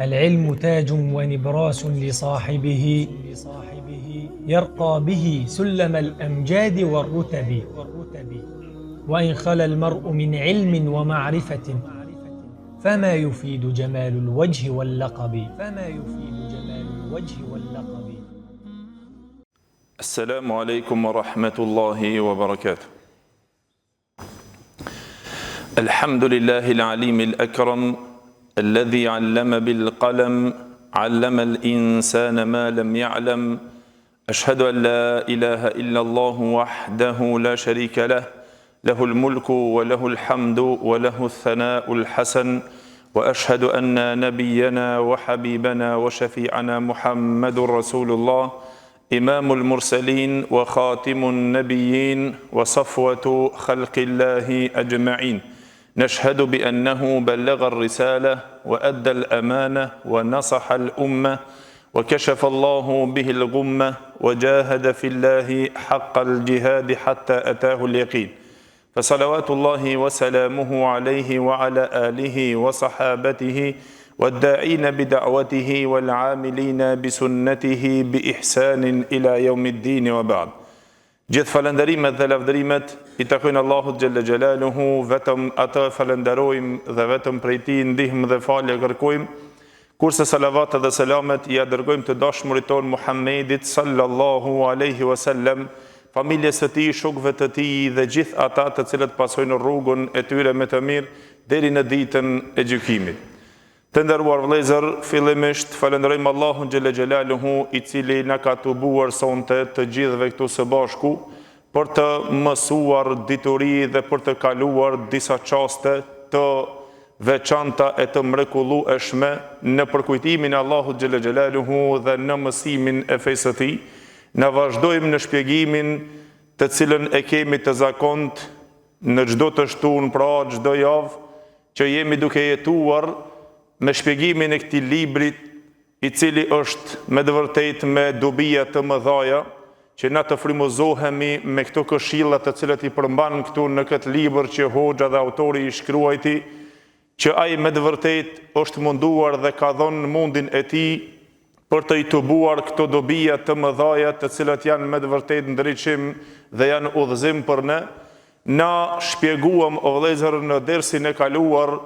العلم تاج ونبراس لصاحبه يرقى به سلم الأمجاد والرتب وإن خلا المرء من علم ومعرفة فما يفيد جمال الوجه واللقب فما يفيد جمال الوجه واللقب السلام عليكم ورحمة الله وبركاته الحمد لله العليم الأكرم الذي علم بالقلم علم الإنسان ما لم يعلم أشهد أن لا إله إلا الله وحده لا شريك له له الملك وله الحمد وله الثناء الحسن وأشهد أن نبينا وحبيبنا وشفيعنا محمد رسول الله إمام المرسلين وخاتم النبيين وصفوة خلق الله أجمعين نشهد بأنه بلغ الرسالة وأدى الأمانة ونصح الأمة وكشف الله به الغمة وجاهد في الله حق الجهاد حتى أتاه اليقين فصلوات الله وسلامه عليه وعلى آله وصحابته والداعين بدعوته والعاملين بسنته بإحسان إلى يوم الدين وبعد Gjithë falënderimet dhe lavdërimet i takojnë Allahut xhelle xhelaluhu, vetëm Atë falënderojmë dhe vetëm prej Tij ndihmë dhe falje kërkojmë, kurse salavatet dhe selamet ia dërgojmë të dashmurit tonë Muhammedit sallallahu alejhi wa sellem, familjes së tij, shokëve të tij dhe gjithë ata të cilët pasojnë rrugën e tyre me të mirë deri në ditën e gjykimit. Të nderuar vëllezër, fillimisht falënderojmë Allahun xhelle xhelaluhu i cili na ka tubuar sonte të gjithëve këtu së bashku për të mësuar dituri dhe për të kaluar disa çaste të veçanta e të mrekullueshme në përkujtimin e Allahut xhelle xhelaluhu dhe në mësimin e fesë së tij. Na vazhdojmë në shpjegimin të cilën e kemi të zakontë në çdo të shtunë, pra çdo javë që jemi duke jetuar me shpjegimin e këtij libri i cili është me të vërtetë me dobia të mëdhaja që na të frymëzohemi me këto këshilla të cilat i përmban këtu në këtë libër që hoxha dhe autori i shkruajti që ai me të vërtetë është munduar dhe ka dhënë mundin e tij për të i tubuar këto dobia të mëdhaja të cilat janë me të vërtetë ndriçim dhe janë udhëzim për ne, na shpjeguam o vëllezër në dersin e kaluar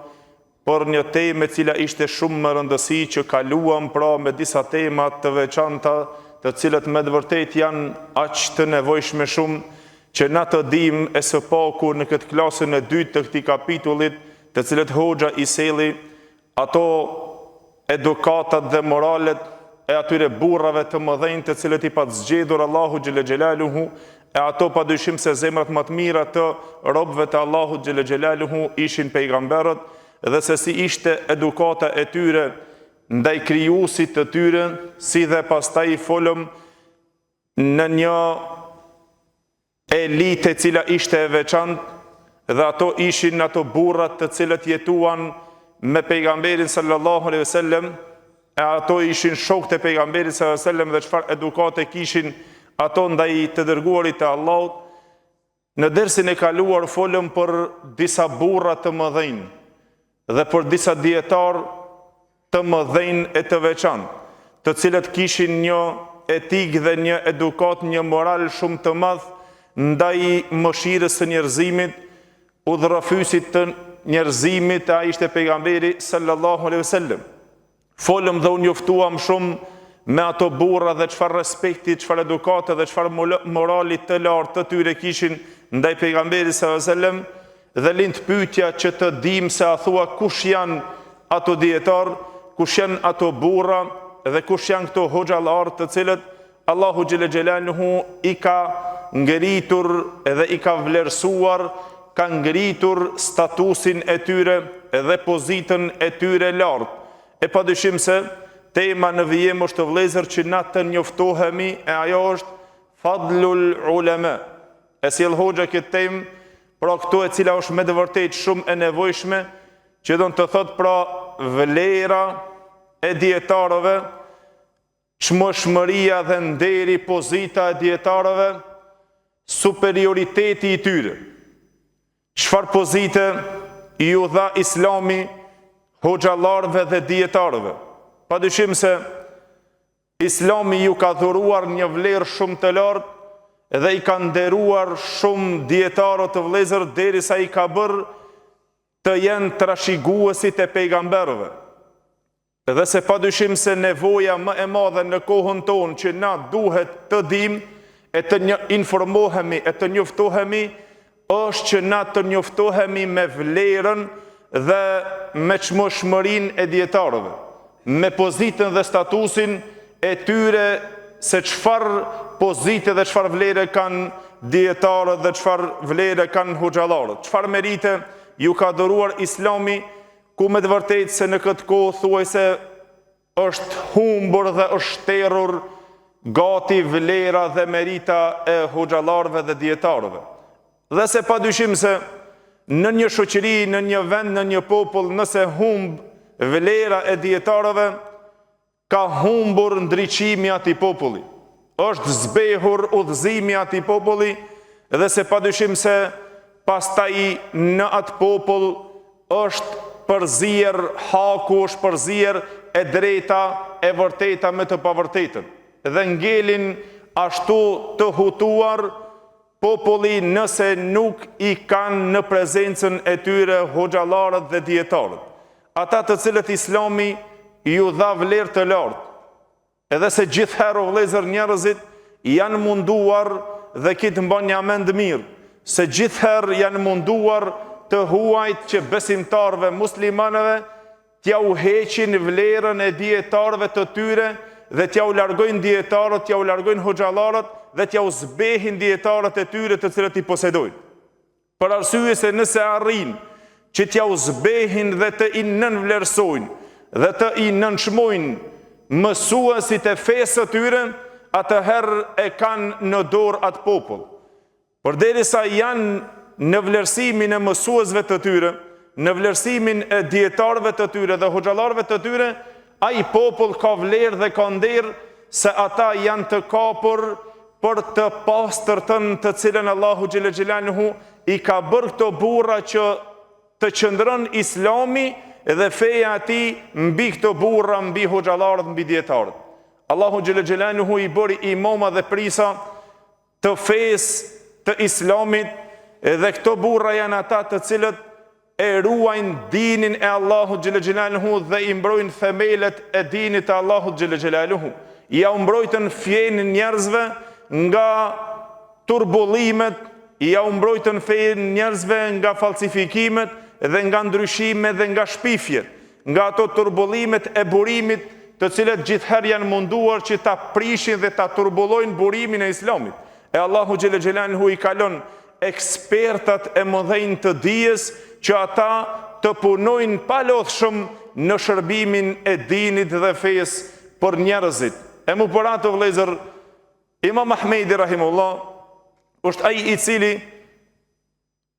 për një temë e cila ishte shumë me rëndësi që kaluam pra me disa tema të veçanta të cilat me të vërtetë janë aq të nevojshme shumë që na të dimë e së paku në këtë klasën e dytë të këtij kapitullit të cilët hoxha i selli Ato edukatat dhe moralet e atyre burrave të mëdhenj të cilët i pat zgjedhur Allahu xhele xhelaluhu e ato pa dyshim se zemrat më të mira të robëve të Allahut xhele xhelaluhu ishin pejgamberët dhe se si ishte edukata e tyre ndaj krijuesit të tyre si dhe pastaj folëm në një elitë e cila ishte e veçantë dhe ato ishin ato burrat të cilët jetuan me pejgamberin sallallahu alaihi wasallam e ato ishin shokët e pejgamberit sallallahu alaihi wasallam dhe çfarë edukate kishin ato ndaj të dërguarit të Allahut në dersin e kaluar folëm për disa burra të mëdhenj dhe për disa dijetarë të mëdhenj e të veçantë, të cilët kishin një etikë dhe një edukatë, një moral shumë të madh ndaj mëshirës së njerëzimit, udhërrëfyesit të njerëzimit, e ai ishte pejgamberi sallallahu alaihi wasallam. Folëm dhe u njoftuam shumë me ato burra dhe çfarë respekti, çfarë edukate dhe çfarë morali të lartë të tyre kishin ndaj pejgamberit sallallahu alaihi wasallam dhe lind pyetja që të dimë se a thua kush janë ato dijetarë, kush janë ato burra dhe kush janë këto hoxhallarë të cilët Allahu xhele xhelaluhu i ka ngritur dhe i ka vlerësuar, ka ngritur statusin e tyre dhe pozitën e tyre lart. E padyshim se tema në vijim është vëllezër që na të njoftohemi e ajo është Fadlul Ulema. E sjell hoxha këtë temë, pra këtu e cila është me të vërtetë shumë e nevojshme, që don të thotë pra vlera e dijetarëve, Çmueshmëria dhe nderi, pozita e dijetarëve, superioriteti i tyre. Çfarë pozite iu dha Islami hoxhallarëve dhe dijetarëve? Pa dyshim se Islami ju ka dhuruar një vlerë shumë të lartë dhe i ka nderuar shumë dijetarët vëllezër derisa i ka bërë të jenë trashëguesit e pejgamberëve. Dhe se pa dyshim se nevoja më e madhe në kohën tonë që na duhet të dimë e të një informohemi e të njoftohemi është që na të njoftohemi me vlerën dhe me çmueshmërinë e dijetarëve, me pozitën dhe statusin e tyre se çfarë pozite dhe çfarë vlere kanë dijetarët dhe çfarë vlere kanë hoxhallarët, çfarë merite ju ka dhuruar Islami Ku me të vërtetë se në këtë kohë thuajse është humbur dhe është shterrur gati vlera dhe merita e hoxhallarëve dhe dijetarëve. Dhe se pa dyshim se në një shoqëri, në një vend, në një popull, nëse humb vlera e dijetarëve, Ka humbur ndriçimi i atij populli, është zbehur udhëzimi i atij populli dhe se padyshim se pastaj në atë popull është përzier haku, është përzier e drejta, e vërteta me të pavërtetën dhe ngelin ashtu të hutuar populli nëse nuk i kanë në prezencën e tyre hoxhallarët dhe dijetarët, ata të cilët Islami ju dha vlerë të lartë, edhe se gjithherë o vëllezër njerëzit janë munduar dhe këtë mbanja mend mirë, se gjithherë janë munduar të huajt që besimtarëve muslimanëve t'jau heqin vlerën e dijetarëve të tyre dhe t'jau largojnë dijetarët, t'jau largojnë hoxhallarët dhe t'jau zbehin dijetarët e tyre të cilët i posedojnë. Për arsye se nëse arrijnë që t'jau zbehin dhe të i nënvlerësojnë dhe të i nënçmojnë mësuesit e fesë së tyre, atëherë e kanë në dorë atë popull. Përderisa janë në vlerësimin e mësuesve të tyre, në vlerësimin e dijetarëve të tyre dhe hoxhallarëve të tyre, ai popull ka vlerë dhe ka nder se ata janë të kapur për të pastërtën të cilën Allahu xhele xhelaluhu i ka bërë këto burra që të qëndron Islami dhe feja e tij mbi këto burra, mbi hoxhallarët, mbi dijetarët. Allahu xhele xhelaluhu i bëri imama dhe prisa të fesë të Islamit dhe këto burra janë ata të cilët e ruajnë dinin e Allahut xhele xhelaluhu dhe i mbrojnë themelet e dinit të Allahut xhele xhelaluhu. Jau mbrojtën fenë njerëzve nga turbullimet, jau mbrojtën fenë njerëzve nga falsifikimet dhe nga ndryshimet dhe nga shpifjet. Nga ato turbullimet e burimit, të cilët gjithherë janë munduar që ta prishin dhe ta turbullojnë burimin e Islamit. E Allahu xhele xhelaluhu i ka lon ekspertat e mëdhenj të dijes që ata të punojnë palodhshëm në shërbimin e dinit dhe fesë për njerëzit. E mu për atë vëllezër, Imam Ahmedi rahimullah është ai i cili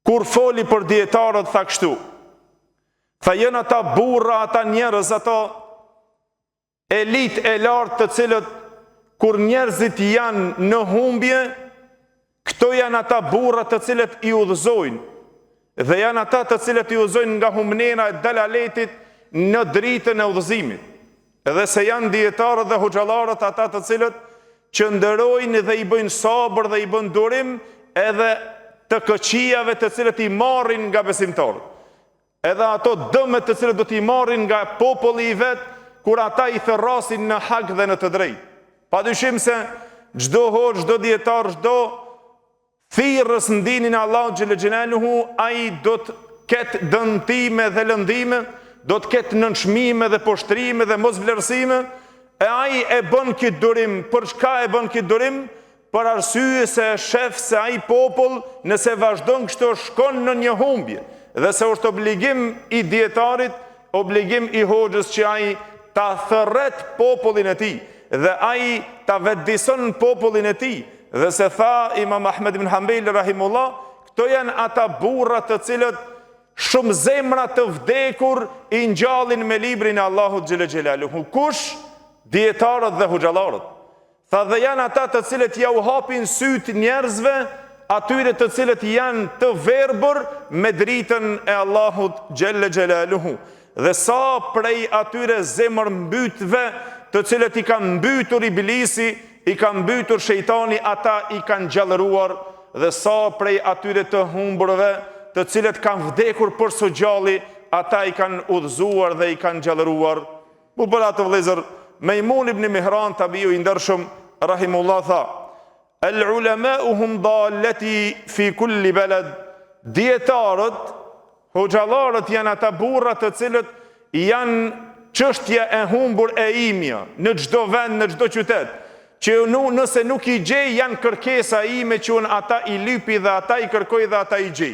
Kur foli për dijetarët tha kështu, tha janë ata burra, ata njerëz, ato elitë e lartë të cilët kur njerëzit janë në humbje, këto janë ata burra të cilët i udhëzojnë dhe janë ata të cilët i udhëzojnë nga humnera e dalaletit në dritën e udhëzimit. Edhe se janë dijetarët dhe hoxhallarët ata të cilët qëndrojnë dhe i bëjnë sabër dhe i bëjnë durim edhe të këqijave të cilët i marrin nga besimtarët. Edhe ato dëme të cilët do t'i marrin nga populli i vet kur ata i thërrasin në hak dhe në të drejtë. Pa dyshim se çdo hoxhë, çdo dijetar, çdo Thirrës në dinin e Allahut xhele xhelaluhu, ai do të ketë dëmtime dhe lëndime, do të ketë nënçmime dhe poshtrime dhe mosvlerësime, e ai e bën këtë durim. Për çka e bën këtë durim? Për arsye se e shef se ai popull nëse vazhdon kështu shkon në një humbje dhe se është obligim i dijetarit, obligim i hoxhës që ai ta thërret popullin e tij dhe ai ta vetëdijson popullin e tij Dhe se tha Imam Ahmed ibn Hanbel rahimullah, këto janë ata burra të cilët shumë zemra të vdekur i ngjallin me librin e Allahut xhele xhelaluhu. Kush? Dijetarët dhe hoxhallarët. Tha dhe janë ata të cilët jau hapin sytë njerëzve, atyre të cilët janë të verbër me dritën e Allahut xhele xhelaluhu. Dhe sa prej atyre zemërmbytëve të cilët i ka mbytur Iblisi, i ka mbytur shejtani, ata i kanë gjallëruar, dhe sa prej atyre të humburve të cilët kanë vdekur për së gjalli, ata i kanë udhëzuar dhe i kanë gjallëruar. Mu për atë vëllezër, Mejmun ibn Mihran tabiu i ndershëm rahimullah tha: El ulemau hum dalleti fi kulli beled. Dijetarët, hoxhallarët janë ata burra të cilët janë çështja e humbur e imja në çdo vend, në çdo qytet, që unë nëse nuk i gjej janë kërkesa ime që unë ata i lypi dhe ata i kërkoj dhe ata i gjej.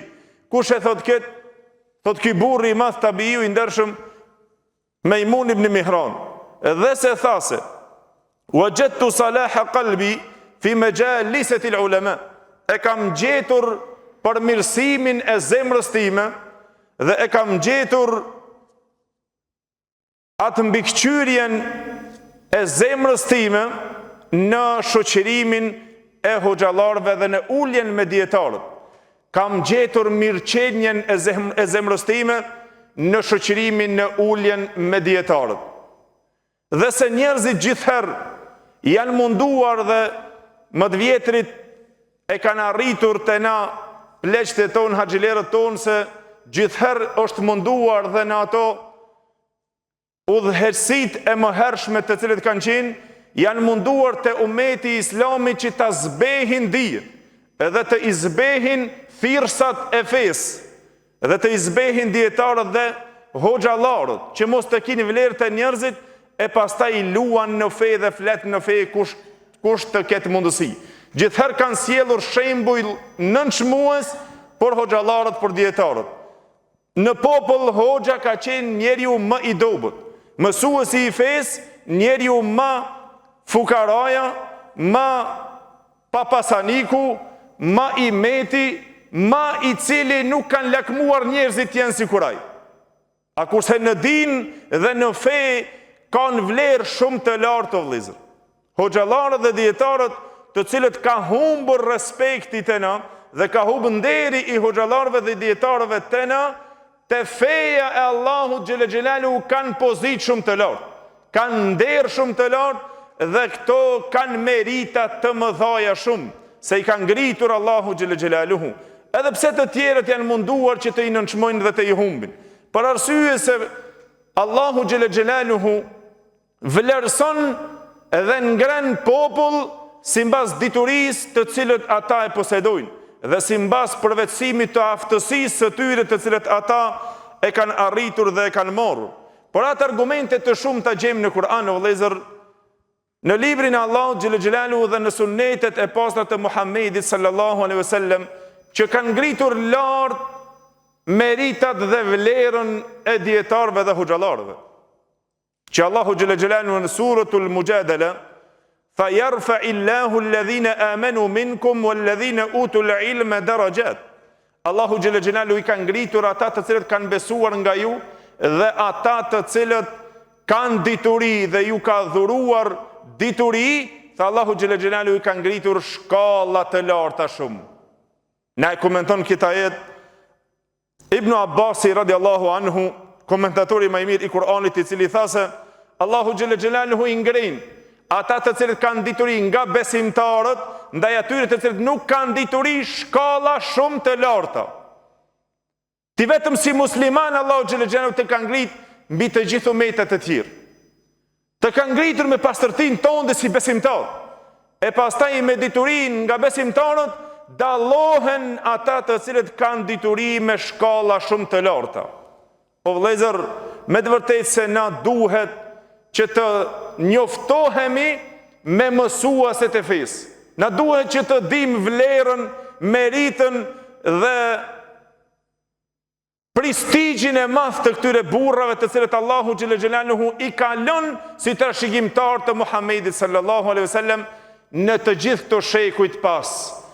Kush e thotë këtë? Thotë ky burri i madh tabiu i ndershëm Mejmun ibn Mihran, dhe se tha se Wajadtu salaha qalbi fi majalisati al-ulama. E kam gjetur përmirësimin e zemrës time dhe e kam gjetur atë mbikëqyrjen e zemrës time në shoqërimin e hoxhallarëve dhe në uljen me dijetarët. Kam gjetur mirëqenien e, zem, e zemrës time në shoqërimin në uljen me dijetarët. Dhe se njerëzit gjithherë janë munduar dhe më të vjetrit e kanë arritur te na pleqtë tonë, haxhilerët tonë, se gjithherë është munduar dhe në ato Udhëheqësit e mëhershme të cilët kanë qenë, janë munduar te umeti i Islamit që ta zbehin dijen, edhe të i zbehin thirrësat e fesë, dhe të i zbehin dijetarët dhe hoxhallarët, që mos të kinë vlerë te njerëzit e pastaj luan në fe dhe flet në fe kush kush të ketë mundësi. Gjithherë kanë sjellur shembuj nënçmues për hoxhallarët, për dijetarët. Në popull hoxha ka qenë njeriu më i dobët, mësuesi i fesë njeriu më fukaraja, më papasaniku, më i meti, më i cili nuk kanë lakmuar njerëzit të jenë sikur ai. A kurse në din dhe në fe kanë vlerë shumë të lartë o vëllezër. Hoxhallarët dhe dijetarët të cilët ka humbur respekti te na dhe ka humbur nderi i hoxhallarëve dhe dijetarëve te na, te feja e Allahut xhele xhelaluhu kanë pozitë shumë të lartë, kanë nder shumë të lartë dhe këto kanë merita të mëdhaja shumë, se i ka ngritur Allahu xhele xhelaluhu. Edhe pse të tjerët janë munduar që të i nënçmojnë dhe të i humbin. Për arsye se Allahu xhele xhelaluhu Vlerëson dhe ngren popull simbas diturisë të cilët ata e posedojnë dhe simbas përvetësimit të aftësisë së tyre të cilët ata e kanë arritur dhe e kanë marrë. Por atë argumente të shumta gjejmë në Kur'an o vëllezër, në librin e Allahut xhele xhelaluhu dhe në sunnetet e pastra të Muhammedit sallallahu alaihi wasallam që kanë ngritur lart meritat dhe vlerën e dijetarëve dhe hoxhallarëve. Që Allahu xhele xhelaluhu në suratul Mujadala tha yarfa illahu alladhina amanu minkum walladhina utul ilma darajat. Allahu xhele xhelaluhu i ka ngritur ata të cilët kanë besuar nga ju dhe ata të cilët kanë dituri dhe ju ka dhuruar dituri, tha Allahu xhele xhelaluhu i ka ngritur shkalla të larta shumë. Na e komenton këtë ajet Ibn Abbasi radiallahu anhu, komentatori më i mirë i Kur'anit i cili tha se Allahu xhele xhelaluhu i ngren ata të cilët kanë dituri nga besimtarët, ndaj atyre të cilët nuk kanë dituri shkalla shumë të larta. Ti vetëm si musliman Allahu xhele xhelaluhu të ka ngrit mbi të gjithë umetet e tjerë. Të ka ngritur me pastërtinë tonde si besimtar. E pastaj me diturinë nga besimtarët dallohen ata të cilët kanë dituri me shkalla shumë të larta. O vëllezër, me të vërtetë se na duhet që të njoftohemi me mësuesit e fesë. Na duhet që të dimë vlerën, meritën dhe Prestigjin e madh të këtyre burrave të cilët Allahu xhele xhelaluhu i ka lënë si trashëgimtarë të Muhammedit sallallahu alaihi wasallam në të gjithë këto shekujt pas,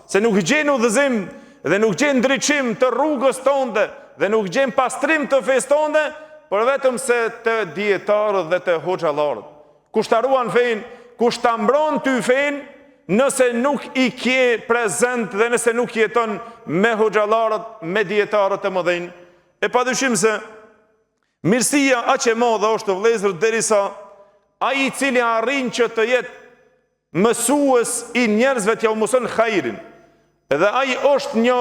se nuk gjen udhëzim dhe nuk gjen ndriçim të rrugës tonde dhe nuk gjen pastrim të fesë tonde, por vetëm se te dijetarët dhe te hoxhallarët. Kush ta ruan fenë, kush ta mbron ty fenë, nëse nuk i ke prezent dhe nëse nuk jeton me hoxhallarët, me dijetarët e mëdhenj. E padyshim se. Mirësia aq e madhe është vëllezër derisa ai i cili arrin që të jetë mësues i njerëzve t'jau mëson hajrin. Dhe ai është një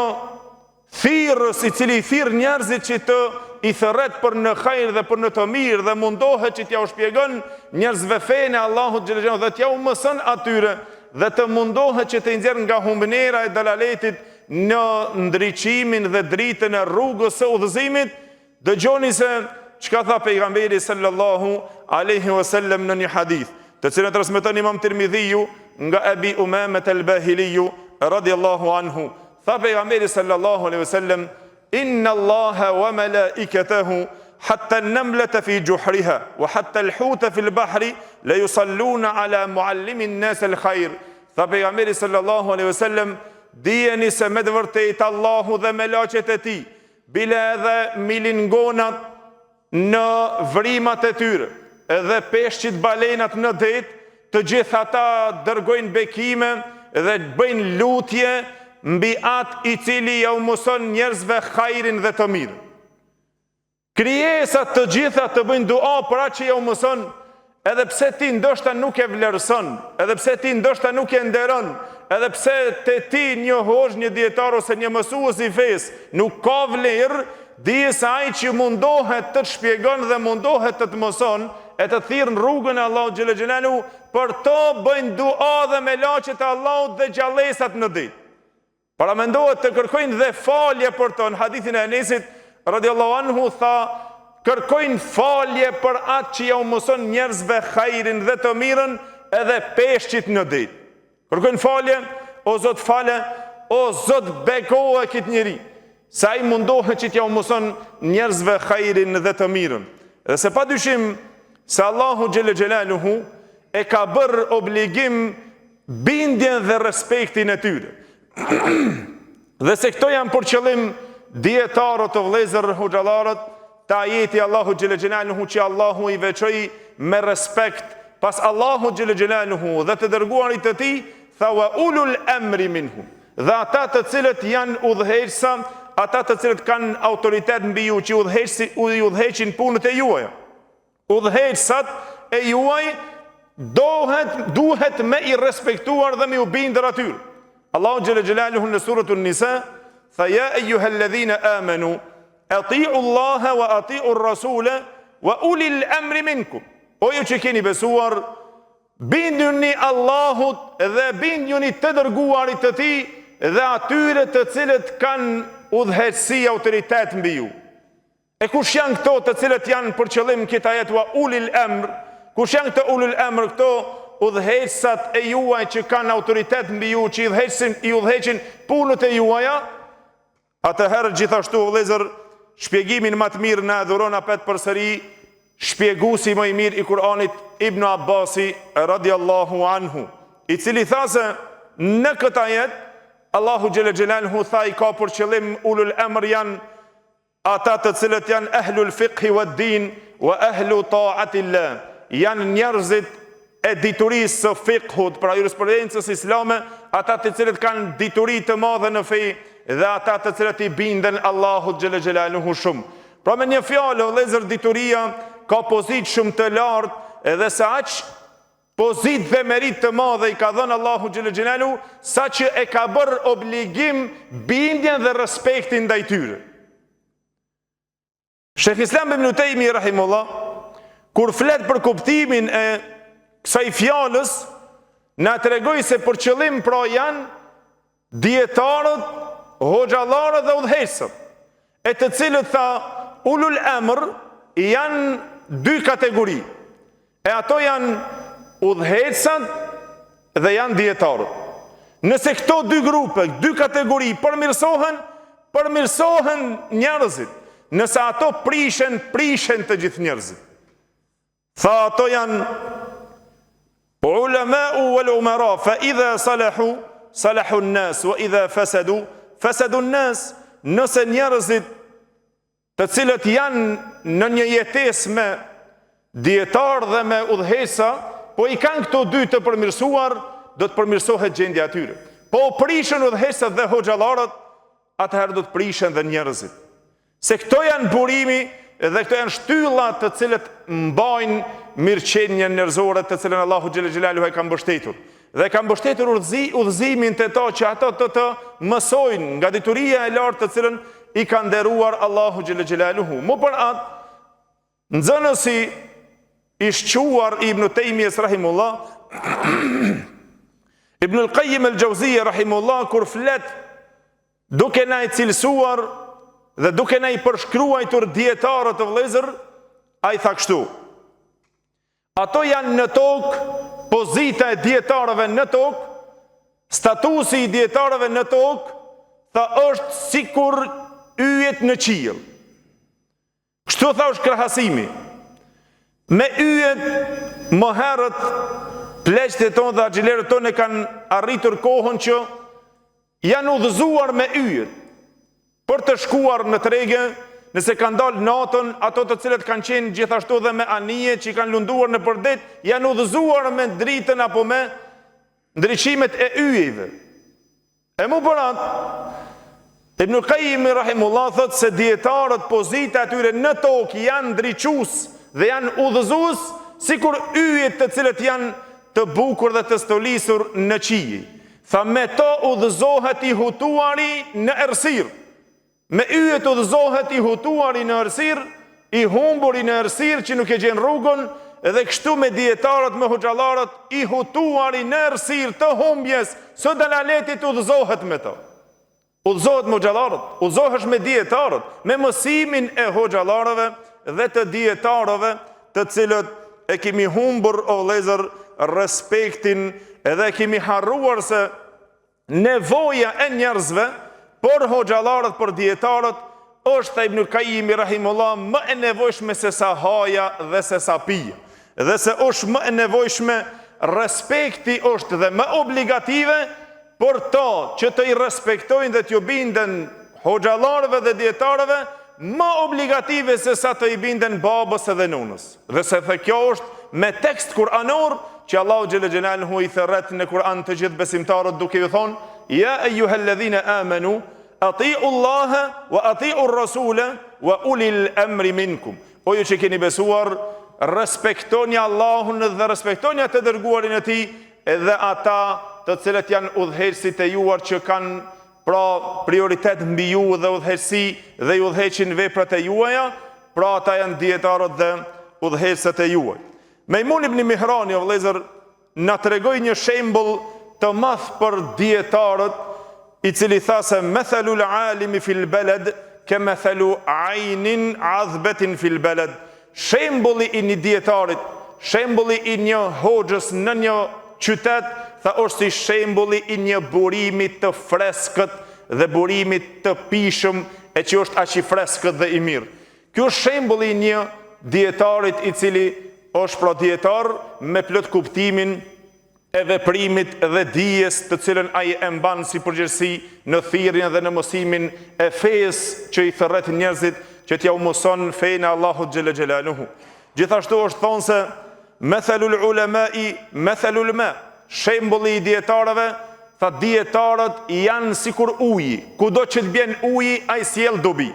thirrës i cili i thirr njerëzit që të i thërret për në hajr dhe për në të mirë dhe mundohet që t'jau shpjegon njerëzve fenë e Allahut xhele xhelaluhu dhe t'jau mëson atyre dhe të mundohet që të i nxjerr nga humbnera e dalaletit në ndriçimin dhe dritën e rrugës së udhëzimit, Dëgjoni se çka tha pejgamberi sallallahu alaihi wasallam në një hadith, të cilën e transmeton Imam Tirmidhiu nga Abi Umamet al-Bahiliu radiallahu anhu. Tha pejgamberi sallallahu alaihi wasallam: "Inna Allaha wa malaikatahu hatta an-namlata fi juhriha wa hatta al-huta fi al-bahri la yusalluna ala muallimi an-nas al-khair." Tha pejgamberi sallallahu alaihi wasallam: "Dijeni se me të vërtetë Allahu dhe melaqet e tij Bile edhe milingonat në vrimat e tyre, edhe peshqit balenat në det, të gjithë ata dërgojnë bekime dhe bëjnë lutje mbi atë i cili jau mëson njerëzve hajrin dhe të mirën. Krijesat të gjitha të bëjnë dua për atë që jau mëson, edhe pse ti ndoshta nuk e vlerëson, edhe pse ti ndoshta nuk e nderon, edhe pse te ti një hoxhë, një dijetar ose një mësues i fesë nuk ka vlerë, dije se ai që mundohet të të shpjegon dhe mundohet të të mëson e të thirr në rrugën e Allahut xhele xhelaluhu, për to bëjnë dua dhe melaqet e Allahut dhe gjallesat në det. Paramendohet të kërkojnë dhe falje për to. Në hadithin e Enesit radiallahu anhu tha, kërkojnë falje për atë që jau mëson njerëzve hajrin dhe të mirën edhe peshqit në det. Kërkojnë falje, o Zot fale, o Zot bekoe këtë njeri, se ai mundohet që t'jau mëson njerëzve hajrin dhe të mirën. Dhe se pa dyshim se Allahu xhele xhelaluhu e ka bërë obligim bindjen dhe respektin e tyre. dhe se këto janë për qëllim dijetarët o vëllezër hoxhallarët te ajeti i Allahut xhele xhelaluhu që Allahu i veçoi me respekt pas Allahut xhele xhelaluhu dhe të dërguarit të tij tha wa ulul emri minhum dhe ata të cilët janë udhëheqësa ata të cilët kanë autoritet mbi ju që udhëheqësi i udhëheqin punët e juaja Udhëheqësat e juaj dohet duhet me i respektuar dhe me ju bindur atyre. Allahu xhele xhelaluhu në suratun Nisa tha ja ejuhalladhina amanu atiu Allaha wa atiu rasula wa ulil amri minkum. O ju që keni besuar, bindjuni Allahut dhe bindjuni të dërguarit të tij dhe atyre të cilët kanë udhëheqësi autoritet mbi ju. E kush janë këto të cilët janë për qëllim në këtë ajet wa ulil emr? Kush janë këto ulul emr, këto udhëheqësat e juaj që kanë autoritet mbi ju, që i udhëheqin, i udhëheqin punët e juaja? Atëherë gjithashtu vëllezër, shpjegimin më të mirë na e dhuron apet përsëri shpjeguesi më i mirë i Kur'anit Ibn Abbasi radiallahu anhu, i cili tha se në këtë ajet Allahu xhele xhelaluhu tha i ka për qëllim ulul emr janë Ata të cilët janë ehlul fikhi wa din wa ehlu ta'atillah, janë njerëzit e diturisë së fikhut, pra jurisprudencës islame, ata të cilët kanë dituri të madhe në fe dhe ata të cilët i binden Allahut xhele xhelaluhu shumë. Pra me një fjalë, vëllezër, dituria ka pozitë shumë të lartë dhe se aq Pozitë dhe meritë të madhe i ka dhënë Allahu xhele xhelaluhu, saqë e ka bërë obligim bindjen dhe respektin ndaj tyre. Shejh Islam ibn Tejmi rahimullah kur flet për kuptimin e kësaj fjalës, na tregoi se për qëllim pra janë Dijetarët, hoxhallarët dhe udhëheqësat, e të cilët tha ulul emër janë dy kategori. E ato janë udhëheqësat dhe janë dijetarët. Nëse këto dy grupe, dy kategori përmirësohen, përmirësohen njerëzit. Nëse ato prishen, prishen të gjithë njerëzit. Tha ato janë ulemau wal umara fa idha salahu salahu an-nas wa idha fasadu fasadu an-nas nëse njerëzit të cilët janë në një jetesë me dijetarë dhe me udhëheqësa, po i kanë këto dy të përmirësuar, do të përmirësohet gjendja e tyre. Po u prishën udhëheqësat dhe hoxhallarët, atëherë do të prishen dhe njerëzit. Se këto janë burimi Dhe këto janë shtylla të cilët mbajnë mirëqenien njerëzore të cilën Allahu xhele xhelaluhu e ka mbështetur. Dhe ka mbështetur udhëzi, udhëzimin te ta që ato të të mësojnë nga dituria e lartë të cilën i ka nderuar Allahu xhele xhelaluhu. Mu për atë, nxënësi i shquar i Ibn Tejmijes rahimullah, Ibn al-Qayyim al-Jawziyya rahimullah kur flet Duke na i cilësuar dhe duke na i përshkruajtur dijetarët vëllezër, ai tha kështu: Ato janë në tokë, pozita e dijetarëve në tokë, statusi i dijetarëve në tokë, tha është sikur yjet në qiell. Kështu tha është krahasimi. Me yjet më herët pleqtë tonë dhe haxhilerët tonë e kanë arritur kohën që janë udhëzuar me yjet për të shkuar në trege, nëse kanë dalë natën, ato të cilët kanë qenë gjithashtu dhe me anije që i kanë lunduar nëpër det, janë udhëzuar me dritën apo me ndriçimet e yjeve. E mu për atë, Ibn Kajimi Rahimullah thotë se dijetarët pozita e tyre në tokë janë ndriçues dhe janë udhëzues sikur yjet të cilët janë të bukur dhe të stolisur në qiej. Tha me to udhëzohet i hutuari në errësirë. Me yjet udhëzohet i hutuari në errësirë, i humburi në errësirë që nuk e gjen rrugën, dhe kështu me dijetarët, me hoxhallarët, i hutuari në errësirë të humbjes së dalaletit udhëzohet me to. Udhëzohet me hoxhallarët, udhëzohesh me dijetarët, me mësimin e hoxhallarëve dhe të dijetarëve, të cilët e kemi humbur o vëllezër respektin edhe e kemi harruar se Nevoja e njerëzve për hoxhallarët, për dijetarët, është tha Ibn Kajimi rahimullah më e nevojshme se sa haja dhe se sa pija. Dhe se është më e nevojshme respekti është dhe më obligative për to që të i respektojnë dhe t'ju binden hoxhallarëve dhe dijetarëve më obligative se sa të i binden babës edhe nunës. Dhe se the kjo është me tekst kuranor që Allahu xhele xhelaluhu i thërret në Kur'an të gjithë besimtarët duke ju thonë ja ejuhalladhina amanu atiu Allaha wa atiu rasula wa ulil amri minkum. O ju që keni besuar, respektoni Allahun dhe respektoni atë të dërguarin e tij edhe ata të cilët janë udhëheqësit e juar që kanë pra prioritet mbi ju dhe udhëheqësi dhe i udhëheqin veprat e juaja, pra ata janë dijetarët dhe udhëheqësit e juaj. Mejmun ibn Mihrani, o vëllezër, na tregoi një shembull të madh për dijetarët, i cili tha se methalul alimi fil beled ke methelu ajnin adhbetin fil beled. Shembulli i një dijetarit, shembulli i një hoxhës në një qytet, tha është si shembulli i një burimi të freskët dhe burimit të pijshëm e që është aq i freskët dhe i mirë. Ky është shembulli i një dijetarit i cili është pra dijetar me plot kuptimin e veprimit dhe dijes të cilën ai e mban si përgjegjësi në thirrjen dhe në mësimin e fesë që i thërret njerëzit që t'jau mëson fenë e Allahut xhele xhelaluhu. Gjithashtu është thonë se methalul ulemai methalul ma, shembulli i dijetarëve, tha dijetarët janë sikur uji, kudo që të bjen uji ai sjell dobi.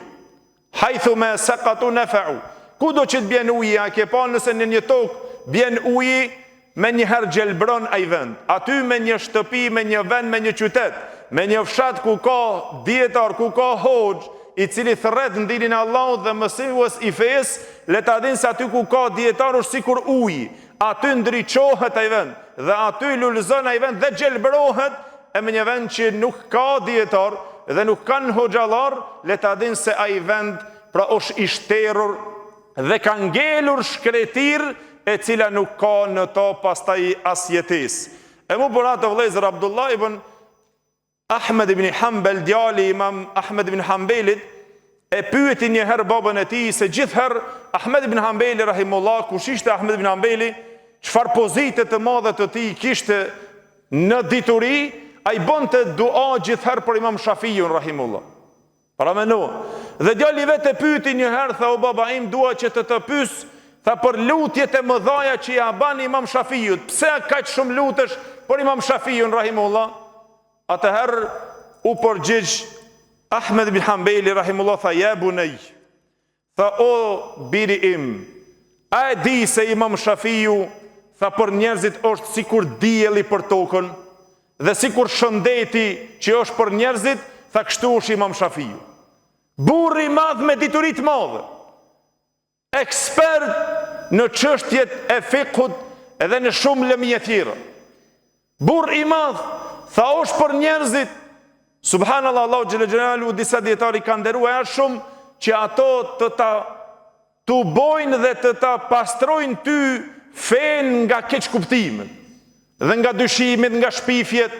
Hajthu ma sakatu nefa'u. Kudo që të bjen uji, a ke pa nëse në një tokë bjen uji, menjëherë gjelbron ai vend. Aty me një shtëpi, me një vend, me një qytet, me një fshat ku ka dijetar, ku ka hoxhë, i cili thërret në dinin e Allahut dhe mësues i fesë, le ta dinë se aty ku ka dijetar është sikur uji. Aty ndriçohet ai vend dhe aty lulëzon ai vend dhe gjelbërohet e me një vend që nuk ka dijetar dhe nuk kanë hoxhallar, le ta dinë se ai vend pra është i shterur dhe ka ngelur shkretirë e cila nuk ka në to pastaj as jetesë. E mu për atë vëllezër Abdullah ibn Ahmed ibn Hanbel, djali i Imam Ahmed ibn Hanbelit, e pyeti një herë babën e tij se gjithherë Ahmed ibn Hanbeli rahimullah, kush ishte Ahmed ibn Hanbeli, çfarë pozite të madhe të tij kishte në dituri, ai bënte dua gjithherë për Imam Shafiun rahimullah. Paramendo. Dhe djali i vet e pyeti një herë, tha o baba im, dua që të të pyes, tha për lutjet e mëdhaja që ia ban Imam Shafiut, pse kaq shumë lutesh për Imam Shafiun rahimullah? Atëherë u përgjigj Ahmed ibn Hanbeli rahimullah tha ja bunej. Tha o biri im, a e di se Imam Shafiu tha për njerëzit është sikur dielli për tokën dhe sikur shëndeti që është për njerëzit, tha kështu është Imam Shafiu. Burrë i madh me dituri të madhe. Ekspert në çështjet e fikhut edhe në shumë lëmi e tjera. Burrë i madh, tha është për njerëzit. Subhanallah, Allahu xhele xhelaluhu disa dijetarë i ka nderuar aq shumë që ato të ta tubojnë dhe të ta pastrojnë ty fenë nga keqkuptimet dhe nga dyshimet, nga shpifjet,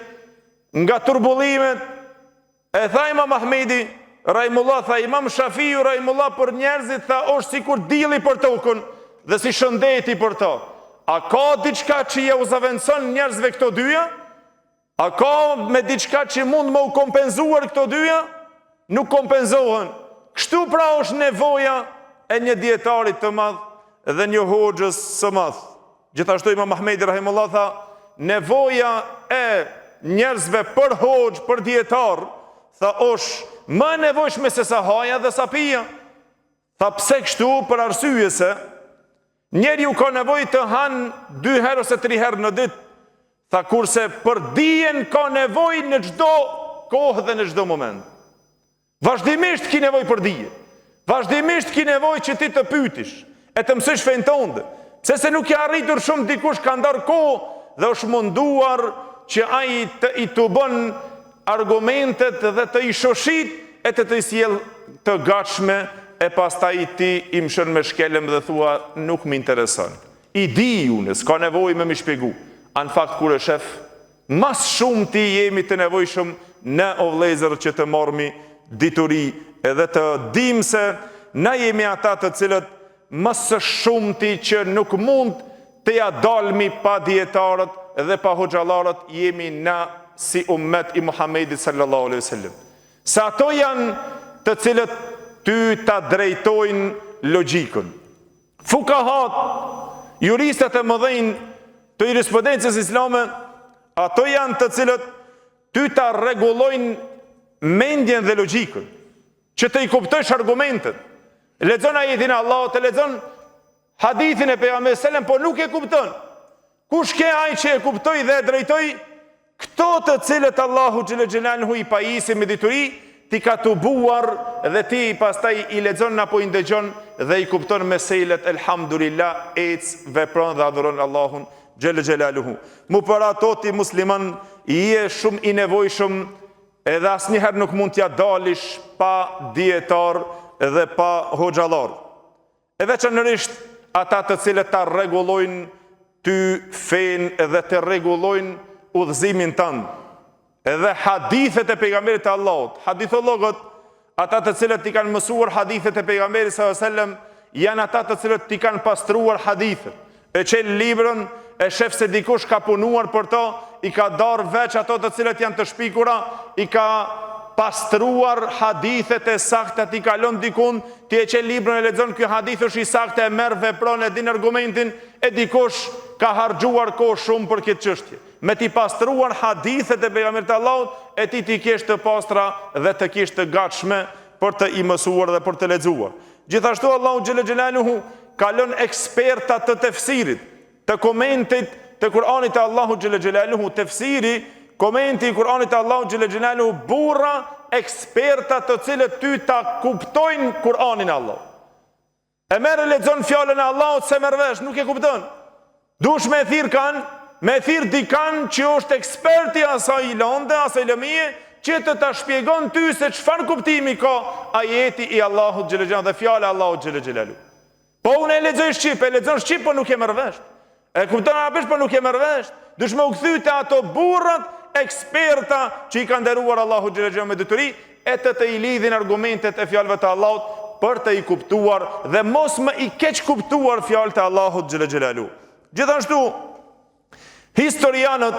nga turbullimet. E tha Imam Ahmedi, Rahimullah, tha Imam Shafiu, Rahimullah, për njerëzit, tha është sikur dielli për tokën dhe si shëndeti për to. A ka diçka që jau zavendëson njerëzve këto dyja? A ka me diçka që mund me u kompenzuar këto dyja? Nuk kompenzohen. Kështu pra është nevoja e një dijetarit të madh dhe një hoxhës së madh. Gjithashtu Imam Ahmedi rahimullah tha, nevoja e njerëzve për hoxhë, për dijetar, tha është më e nevojshme se sa haja dhe sa pija. Tha pse kështu për arsye se njeriu ka nevojë të han dy herë ose tri herë në ditë. Tha kurse për dijen ka nevojë në çdo kohë dhe në çdo moment. Vazhdimisht ki nevojë për dije. Vazhdimisht ki nevojë që ti të pyetish e të mësosh fenë tënde. Pse se nuk je arritur shumë dikush ka ndarë kohë dhe është munduar që ai të i tubon argumentet dhe të i shoshit e të të i sjell të gatshme e pastaj ti i mshon me shkelm dhe thua nuk më intereson. I di unë, s'ka nevojë me m'i shpjegu. A në fakt kur e shef Ma së shumti jemi të nevojshëm ne o vëllezër që të marrmi dituri edhe të dimë se na jemi ata të cilët më së shumti që nuk mund të ja dalmi pa dijetarët dhe pa hoxhallarët jemi na si ummet i Muhammedit sallallahu alaihi wasallam. Se ato janë të cilët ty ta drejtojnë logjikën. Fukahat, juristat e mëdhenj të jurisprudencës islame, ato janë të cilët ty ta rregullojnë mendjen dhe logjikën, që të i kuptojsh argumentet. Lexon ajetin e Allahut, e lexon hadithin e pejgamberit sallam, po nuk e kupton. Kush ke ai që e kuptoi dhe e drejtoi? Këto të cilët Allahu xhele xhelaluhu i pajisi me dituri, t'i ka tubuar dhe ti pastaj i lexon apo i ndëgjon dhe i kupton meselet elhamdulillah ec vepron dhe adhuron Allahun xhele xhelaluhu. Mu për ato ti musliman je shumë i nevojshëm edhe asnjëherë nuk mund t'ia dalish pa dijetar dhe pa hoxhallar. E veçanërisht ata të cilët ta rregullojnë ty fenë dhe të rregullojnë udhëzimin tënd. Edhe hadithet e pejgamberit të Allahut, hadithollogët, ata të cilët t'i kanë mësuar hadithet e pejgamberit sallallahu alajhi wasallam, janë ata të cilët t'i kanë pastruar hadithet. E çel librën, e shef se dikush ka punuar për to, i ka darë veç ato të cilët janë të shpikura, i ka pastruar hadithet e sakta t'i ka lënë dikun, ti e çel librën e lexon ky hadith është i saktë e merr vepron e din argumentin, e dikush ka harxhuar kohë shumë për këtë çështje. Me t'i pastruar hadithet e pejgamberit të Allahut, e ti t'i kesh të pastra dhe të kesh të gatshme për të i mësuar dhe për të lexuar. Gjithashtu Allahu xhele xhelaluhu ka lënë eksperta të tefsirit, të komentit të Kur'anit të Allahut xhele xhelaluhu, tefsiri, komenti i Kur'anit të Allahut xhele xhelaluhu, burra eksperta të cilët ty ta kuptojnë Kur'anin e Allahut. E merr e lexon fjalën e Allahut s'e merr vesh, nuk e kupton. Dush me e thirr kan, me e thirr dikan që është ekspert i asaj lande, asaj lëmie, që të ta shpjegon ty se çfarë kuptimi ka ajeti i Allahut xhele xhelaluhu dhe fjala e Allahut xhele xhelaluhu. Po unë e lexoj shqip, e lexon shqip, po nuk e merr vesh. E kupton arabisht, po nuk e merr vesh. Dush me u kthy te ato burrat eksperta që i ka nderuar Allahu xhele xhelaluhu me dituri, e të të i lidhin argumentet e fjalëve të Allahut për të i kuptuar dhe mos me i keqkuptuar fjalët e Allahut xhele xhelaluhu. Gjithashtu, historianët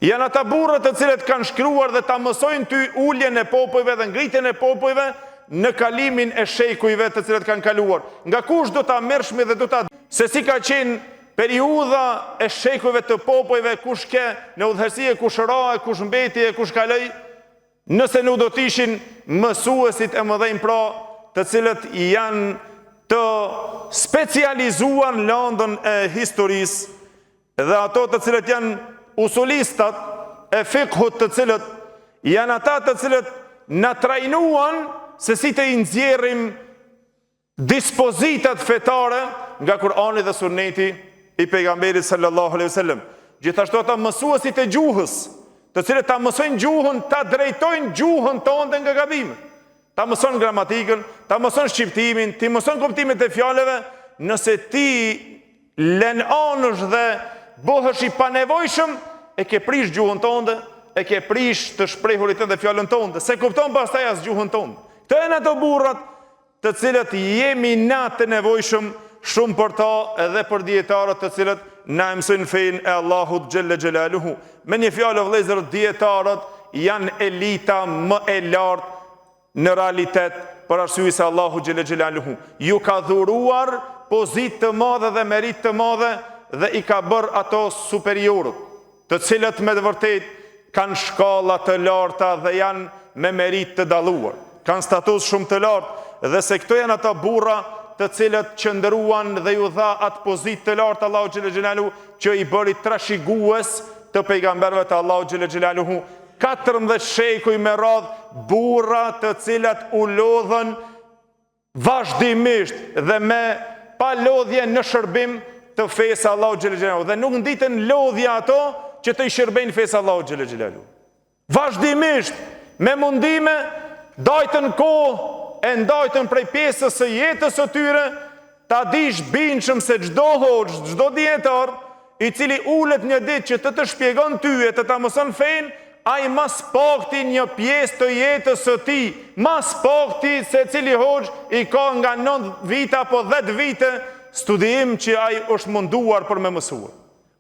janë ata burra të cilët kanë shkruar dhe ta mësojnë ty uljen e popujve dhe ngritjen e popujve në kalimin e shekujve të cilët kanë kaluar. Nga kush do ta merrshmi dhe do ta se si ka qenë periudha e shekujve të popujve, kush ke në udhëheqësi e kush ra e kush mbeti e kush kaloi, Nëse nuk do të ishin mësuesit e mëdhenj pra, të cilët janë të specializuar në landën e historisë dhe ato të cilët janë usulistat e fikhut të cilët janë ata të cilët na trajnuan se si të i nxjerrim dispozitat fetare nga Kur'ani dhe Sunneti i pejgamberit sallallahu alaihi wasallam. Gjithashtu ata mësuesit e gjuhës, të cilët ta mësojnë gjuhën, ta drejtojnë gjuhën tënde nga gabimet. Ta mëson gramatikën, ta mëson shqiptimin, t'i mëson kuptimet e fjalëve, nëse ti len anësh dhe bëhesh i panevojshëm, e ke prish gjuhën tënde, e ke prish të shprehurit tënd dhe fjalën tënde, s'e kupton pastaj as gjuhën tënde. Këto janë ato burrat të cilët jemi na të nevojshëm shumë për ta edhe për dijetarët të cilët na e mësojnë fenë e Allahut xhelle xhelaluhu. Me një fjalë o vëllezër, dijetarët janë elita më e lartë në realitet për arsye se Allahu xhelle xhelaluhu ju ka dhuruar pozitë të madhe dhe meritë të madhe dhe i ka bërë ato superiorët. të cilët me të vërtetë kanë shkalla të larta dhe janë me meritë të dalluar, kanë status shumë të lartë dhe se këto janë ata burra të cilët qëndruan dhe ju dha atë pozitë të lartë Allahu xhelle xhelaluhu që i bëri trashëgues të pejgamberëve të Allahut xhelle xhelaluhu 14 shekuj me radhë burra të cilët u lodhën vazhdimisht dhe me pa lodhje në shërbim të fesë së Allahut xhelle xhelaluhu dhe nuk nditën lodhje ato që të i shërbejnë fesë së Allahut xhelle xhelaluhu. Vazhdimisht me mundime dajtën kohë e ndajtën prej pjesës së jetës së tyre ta dish bindshëm se çdo hoxhë, çdo dijetar i cili ulet një ditë që të të shpjegon ty e të ta mëson fenë, ai ma s'pakti një pjesë të jetës së tij, ma s'pakti secili hoxhë i ka nga 9 vite apo 10 vite studiim që ai është munduar për me mësuar.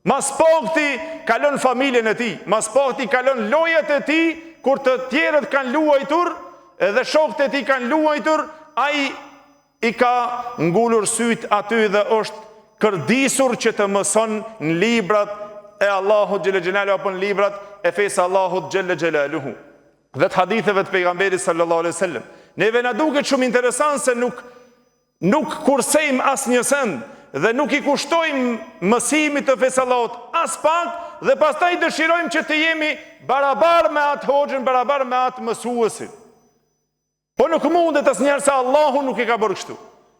Ma s'pakti ka lënë familjen e tij, ma s'pakti ka lënë lojat e tij kur të tjerët kanë luajtur edhe shokët e tij kanë luajtur, ai I ka ngulur sytë aty dhe është kërdisur që të mëson në librat e Allahut xhelle xhelaluhu apo në librat e fesë së Allahut xhelle xhelaluhu dhe të haditheve të pejgamberit sallallahu alaihi wasallam. Neve na duket shumë interesant se nuk nuk kursejmë asnjë send dhe nuk i kushtojmë mësimit të fesë së Allahut aspak dhe pastaj dëshirojmë që të jemi barabar me atë hoxhën, barabar me atë mësuesin. Po nuk mundet asnjëherë se Allahu nuk e ka bërë kështu.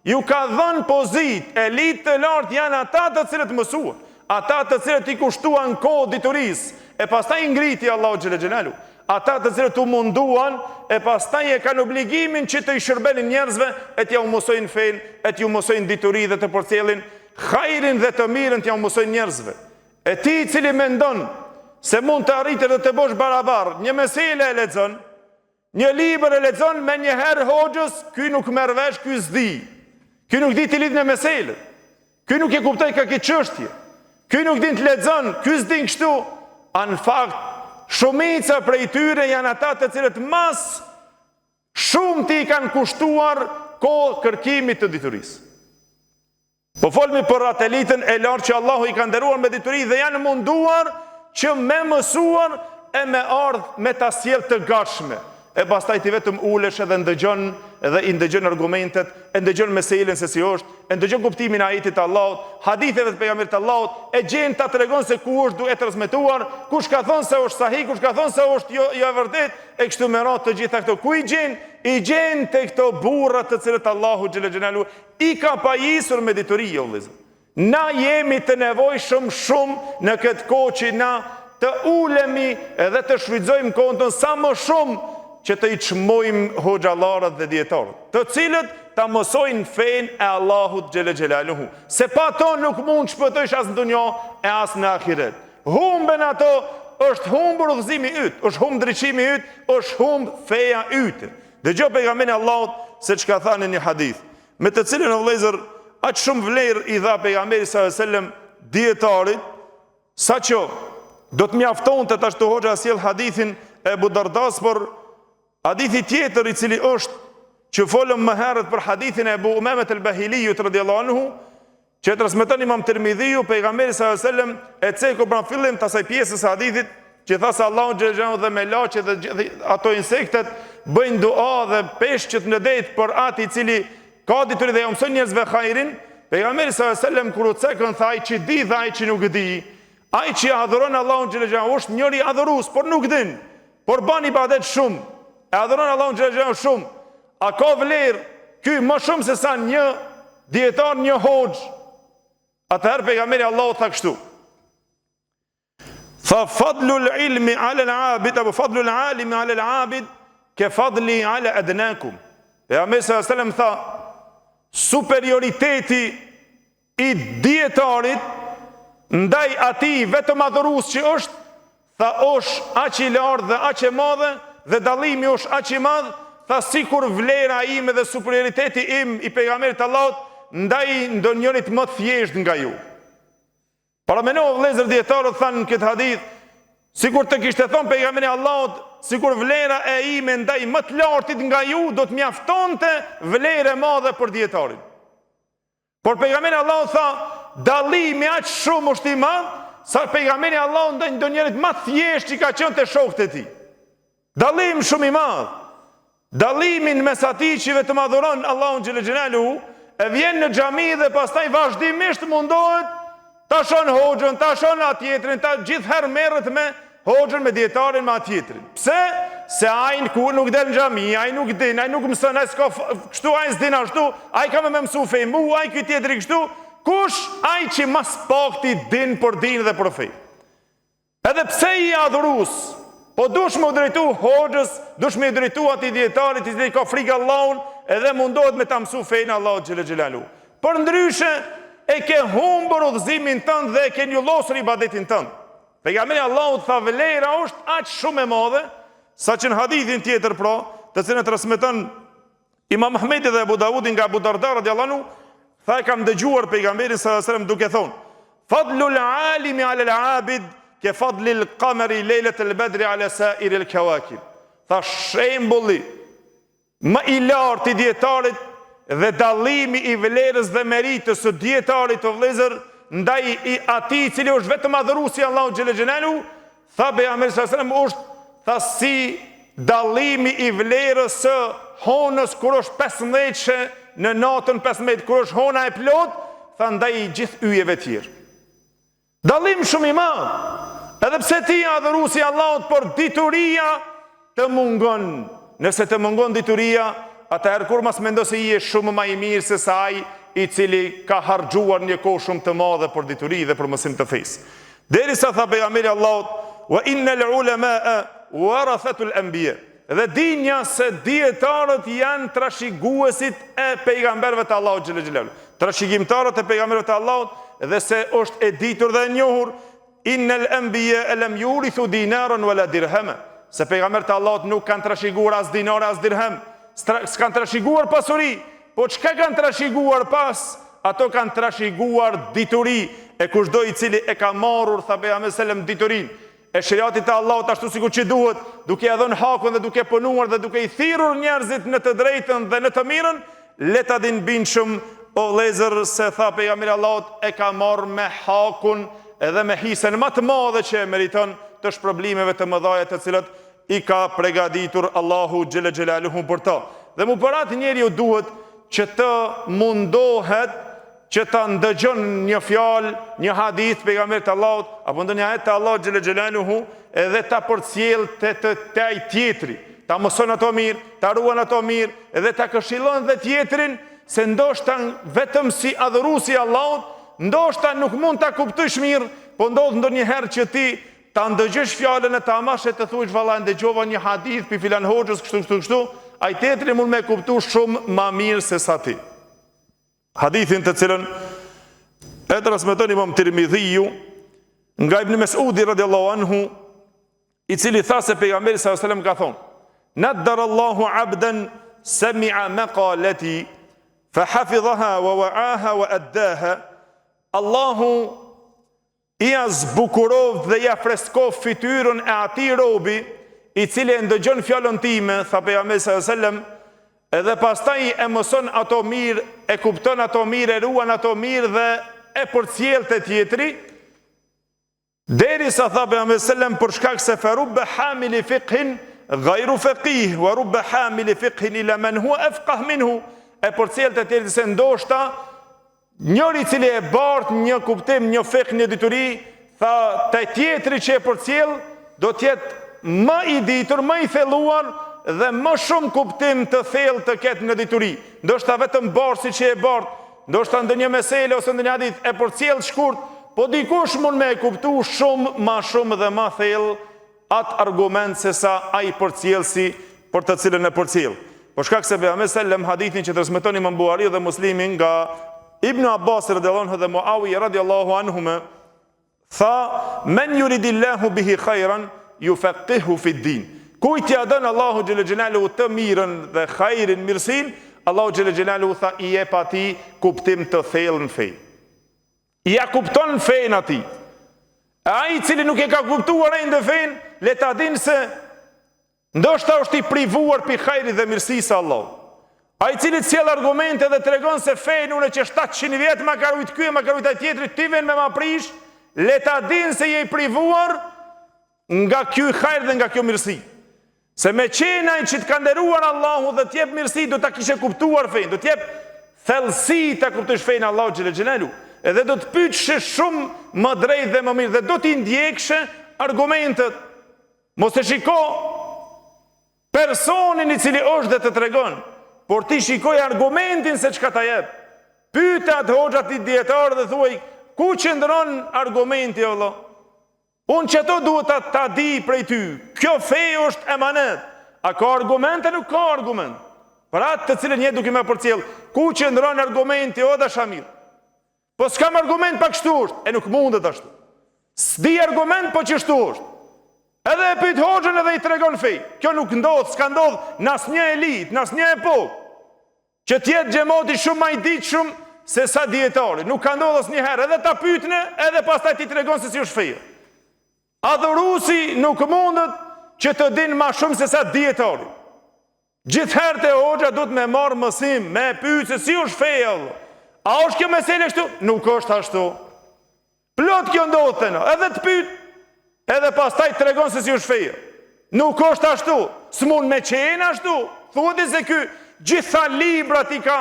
Ju ka dhënë pozitë, elitë të lartë janë ata të cilët mësuan, ata të cilët i kushtuan kohë diturisë, e pastaj i ngriti Allahu xhelle xhelaluhu. Ata të cilët u munduan, e pastaj e kanë obligimin që të i shërbenin njerëzve e t'jau mësojnë fenë, e t'ju mësojnë dituri dhe të përcjellin hajrin dhe të mirën t'jau mësojnë njerëzve. E ti i cili mendon se mund të arritesh dhe të bësh barabar, një mesele e lexon, Një libër e lexon menjëherë hoxhës, ky nuk merr vesh, ky s'di. Ky nuk di t'i lidhë meselet. Ky nuk e kuptojka këtë çështje. Ky nuk din të lexon, ky s'din kështu. A në fakt, shumica prej tyre janë ata të cilët ma s'shumti i kanë kushtuar kohë kërkimit të diturisë. Po folmi për atë elitën e lartë që Allahu i ka nderuar me dituri dhe janë munduar që me mësuar e me ardhë me ta sjell të gatshme. E pastaj ti vetëm ulesh edhe ndëgjon dhe i ndëgjon argumentet, e ndëgjon meselen se si është, e ndëgjon kuptimin e ajetit të Allahut, haditheve të pejgamberit të Allahut, e gjen ta tregon se ku është duke transmetuar, kush ka thënë se është sahih, kush ka thënë se është jo, jo e vërtetë, e kështu me radhë të gjitha këto. Ku i gjen? I gjen te këto burra të cilët Allahu xhele xhelaluhu I ka pajisur me dituri, o vëllezër. Na jemi të nevojshëm shumë në këtë kohë që na të ulemi edhe të shfrytëzojmë kohën tonë sa më shumë që të i çmojmë hoxhallarët dhe dijetarët, të cilët ta mësojnë fenë e Allahut xhele xhelaluhu. Se pa to nuk mund të shpëtojsh as në dunja e as në ahiret. Humben ato, është humbur udhëzimi yt, është humb ndriçimi yt, është humb feja yte. Dëgjo pejgamberin e Allahut se çka tha në një hadith, me të cilin o vëllezër aq shumë vlerë i dha pejgamberi sallallahu alajhi wasallam dijetarit, saqë do të mjaftonte tash te hoxha sjell hadithin e Ebu Dardas, por hadithi tjetër i cili është që folëm më herët për hadithin e Ebu Umamet el-Bahiliut radhiyallahu anhu, Që e transmeton Imam Tirmidhiu, pejgamberi sallallahu alajhi wasallam e ceku pra në fillim të asaj pjesës së hadithit që tha se Allahu xhele xhelaluhu dhe melaqet dhe ato insektet bëjnë dua dhe peshqit në det për atë i cili Ka dituri dhe jau mëson njerëzve hajrin, pejgamberi sallallahu alajhi wasallam kur u cekën tha ai që di dhe ai që nuk di, ai që adhuron Allahun xhele xhelaluhu është njeri adhurues, por nuk din, por ban ibadet shumë, e adhuron Allahun xhele xhelaluhu shumë. A ka vlerë ky më shumë se sa një dijetar, një hoxhë? Atëherë pejgamberi i Allahut tha kështu. Tha fadlul ilmi ala al-abid apo fadlul alimi ala al-abid ke fadli ala adnakum. Pejgamberi sallallahu alajhi wasallam tha superioriteti i dijetarit ndaj atij vetëm adhurues që është, tha është aq i lartë dhe aq e madhe dhe dallimi është aq i madh, tha sikur vlera ime dhe superioriteti im i pejgamberit të Allahut ndaj ndonjërit më të thjeshtë nga ju. Paramendo vëllezër dijetarët thanë në këtë hadith, sikur të kishte thënë pejgamberi i Allahut, sikur vlera e ime ndaj më të lartit nga ju do të mjaftonte vlerë e madhe për dijetarin. Por pejgamberi i Allahut tha, dallimi aq shumë është i madh, sa pejgamberi i Allahut ndaj ndonjërit më të thjeshtë që ka qenë te shokët e tij. Dallim shumë i madh. Dallimin mes atij që vetëm adhuron Allahun xhele xhelaluhu, e vjen në xhami dhe pastaj vazhdimisht mundohet ta shon hoxhën, ta shon atë tjetrin, ta gjithherë merret me hoxhën, me dijetarin, me atë tjetrin. Pse? Se ai kur nuk del në xhami, ai nuk din, ai nuk mëson, ai s'ka kështu, ai s'din ashtu, ai ka me më mësu fe mu, ai ky tjetri kështu. Kush? Ai që ma s'pakti din për din dhe për fe. Edhe pse je adhurues, po dush me u drejtu hoxhës, dush me u drejtu atij dijetarit i cili ka frikë Allahun edhe mundohet me ta mësu fenë e Allahut xhele xhelaluhu. Përndryshe, e ke humbur udhëzimin tënd dhe e ke njollosur ibadetin tënd. Pejgamberi i Allahut tha vlera është aq shumë e madhe, saqë në hadithin tjetër pra, të cilin e transmeton Imam Ahmedi dhe Abu Dawudi nga Abu Darda radiallahu anhu, tha e kam dëgjuar pejgamberin sallallahu alajhi wasallam duke thonë: "Fadlul alimi ala al-abid ke fadlil qamari lejlet al-badri ala sa'ir al-kawakib." Tha shembulli më i lartë i dijetarit dhe dallimi i vlerës dhe meritës së dijetarit o vëllezër ndaj i atij i cili është vetëm adhurues i Allahut xhele xhelaluhu Tha pejgamberi sallallahu alajhi wasallam është tha si dallimi i vlerës së honës kur është 15-she në natën 15 kur është hona e plotë, tha ndaj gjithë yjeve tjerë. Dallim shumë i madh. Edhe pse ti je adhurues i Allahut, por dituria të mungon. Nëse të mungon dituria, atëherë kurrë mos mendo se je shumë ma i mirë se sa ai i cili ka harxhuar një kohë shumë të madhe për dituri dhe për mësim të fesë. Derisa tha pejgamberi i Allahut, "Wa innal ulama'a warathatul anbiya." Dhe dinja se dijetarët janë trashëguesit e pejgamberëve të Allahut xhele xhelaluhu. Trashëgimtarët e pejgamberëve të Allahut dhe se është e ditur dhe e njohur Innel enbijae lem jurithu dinaran wala dirhema, se pejgamberët e Allahut nuk kanë trashëguar as dinare as dirhem, s'kanë trashëguar pasuri, po çka kanë trashëguar pas? Ato kanë trashëguar dituri, e kushdo i cili e ka marrur, tha pejgamberi sallallahu alajhi wasallam, diturinë e sheriatit të Allahut ashtu sikur që duhet, duke ia dhënë hakun dhe duke punuar dhe duke i thirrur njerëzit në të drejtën dhe në të mirën, Le ta dinë bindshëm o vëllezër se tha pejgamberi i Allahut e ka marrë me hakun edhe me hisen ma të madhe që e meriton të shpërblimeve të mëdhaja të cilat i ka pregaditur Allahu xhele xhelaluhu për to. Dhe mu për atë njeriu duhet që të mundohet që ta ndëgjon një fjalë, një hadith të pejgamberit të Allahut apo ndonjë ajet të Allahut xhele xhelaluhu edhe ta përcjell te të te ai tjetri, ta mëson ato mirë, ta ruan ato mirë edhe ta këshillon dhe tjetrin se ndoshta vetëm si adhurues i Allahut, ndoshta nuk mund ta kuptosh mirë, po ndodh ndonjëherë që ti ta ndëgjosh fjalën e ta marrësh e të thuash valla e ndëgjova një hadith pi filan hoxhës kështu kështu kështu, ai tjetri mund me kuptu shumë ma mirë se sa ti. Hadithin të cilën e transmeton Imam Tirmidhiu nga Ibn Mesudi radiallahu anhu, i cili tha se pejgamberi sallallahu alajhi wasallam ka thonë: "Naddara Allahu 'abdan sami'a maqalati fa hafidhaha wa wa'aha wa addaha." Allahu Ia zbukuroftë dhe ia freskoftë fytyrën e atij robi, i cili e ndëgjon fjalën time, tha Pejgamberi sallallahu alejhi ve sellem, edhe pastaj e mëson ato mirë, e kupton ato mirë, e ruan ato mirë dhe e përcjell te tjetri, derisa tha Pejgamberi sallallahu alejhi ve sellem për shkak se fe rubbe hamili fiqhin ghayru faqih wa rubbe hamili fiqhin ila man huwa afqah minhu. E përcjell te tjetri se ndoshta njëri i cili e bart një kuptim, një fikh, një dituri, tha te tjetri që e përcjell do të jetë më i ditur, më i thelluar dhe më shumë kuptim të thellë të ketë në dituri. Ndoshta vetëm bartësi që e bart, ndoshta ndonjë mesele ose ndonjë hadith e përcjell shkurt, po dikush mund me e kuptu shumë ma shumë dhe ma thellë atë argument se sa ai përcjellësi për të cilën e përcjell. Për shkak se pejgamberi sellem hadithin që transmeton Imam Buhariu dhe Muslimi nga Ibn Abbas radiallahu anhu dhe Muawija radiallahu anhume tha men yuridillahu bihi khairan yufaqihu fi din. Kujt ja don Allahu xhele xhelaluhu të mirën dhe hajrin mirësinë, Allahu xhele xhelaluhu tha i jep atij kuptim të thellë në fe. Ia kupton fenë atij. E ai i cili nuk e ka kuptuar ende fenë, le ta din se ndoshta është i privuar pi hajrit dhe mirësisë së Allahut. Ai i cili të sjell argumente dhe tregon se fenë unë që 700 vjet ma ka rujt ky e ma ka rujt ai tjetri, ti vjen me ma prish, le ta din se je i privuar nga ky hajr dhe nga kjo mirësi. Se me qenë ai që të ka nderuar Allahu dhe të jep mirësi, do ta kishe kuptuar fenë, do të jep thellësi ta kuptosh fenë e Allahut xhele xhelaluhu. Edhe do të pyetshe shumë më drejt dhe më mirë dhe do t'i ndjekshe argumentet. Mos e shiko personin i cili është dhe të tregon, por ti shikoj argumentin se çka ta jep. Pyete atë hoxhë atë dijetar dhe thuaj, ku qëndron argumenti o vëlla? Unë qëto duhet ta, ta di prej ty. Kjo fe është emanet. A ka argument a nuk ka argument? Për atë të cilën je duke më përcjell, ku qëndron argumenti o dashamir? Po s'kam argument pa kështu është, e nuk mundet ashtu. S'di argument po qështu është. Edhe e pyet hoxhën edhe i tregon fe. Kjo nuk ndodh, s'ka ndodh në asnjë elitë, në asnjë epokë. Që të jetë xhemati shumë ma i ditshëm se sa dijetari. Nuk ka ndodhur asnjëherë, edhe ta pyetne, edhe pastaj t'i tregon se si është feja. Adhuruesi nuk mundet që të din ma shumë se sa dijetari. Gjithherë te hoxha duhet me marrë mësim, me e pyet se si është feja. A është kjo mesele kështu? Nuk është ashtu. Plot kjo ndodh te na, edhe të pyet, edhe pastaj tregon se si është feja. Nuk është ashtu, s'mund me qenë ashtu. Thua ti se ky gjitha librat i ka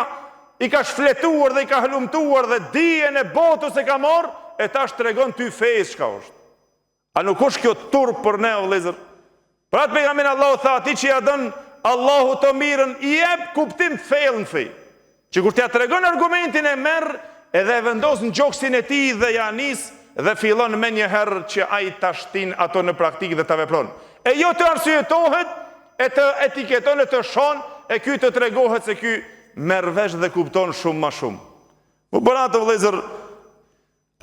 i ka shfletuar dhe i ka hulumtuar dhe dijen e botës e ka marrë, e tash tregon ty feja çka është. A nuk është kjo turp për ne o vëllezër? Për atë pejgamberin Allahu tha atij që ia don Allahu të mirën i jep kuptim të thellë në fe. Që kur t'ia tregon argumentin e merr edhe e vendos në gjoksin e tij dhe ja nis dhe fillon menjëherë që ai ta shtin ato në praktikë dhe ta vepron. E jo të arsyetohet e të etiketon e të shon e ky të tregohet se ky merr vesh dhe kupton shumë ma shumë. Po për atë vëllezër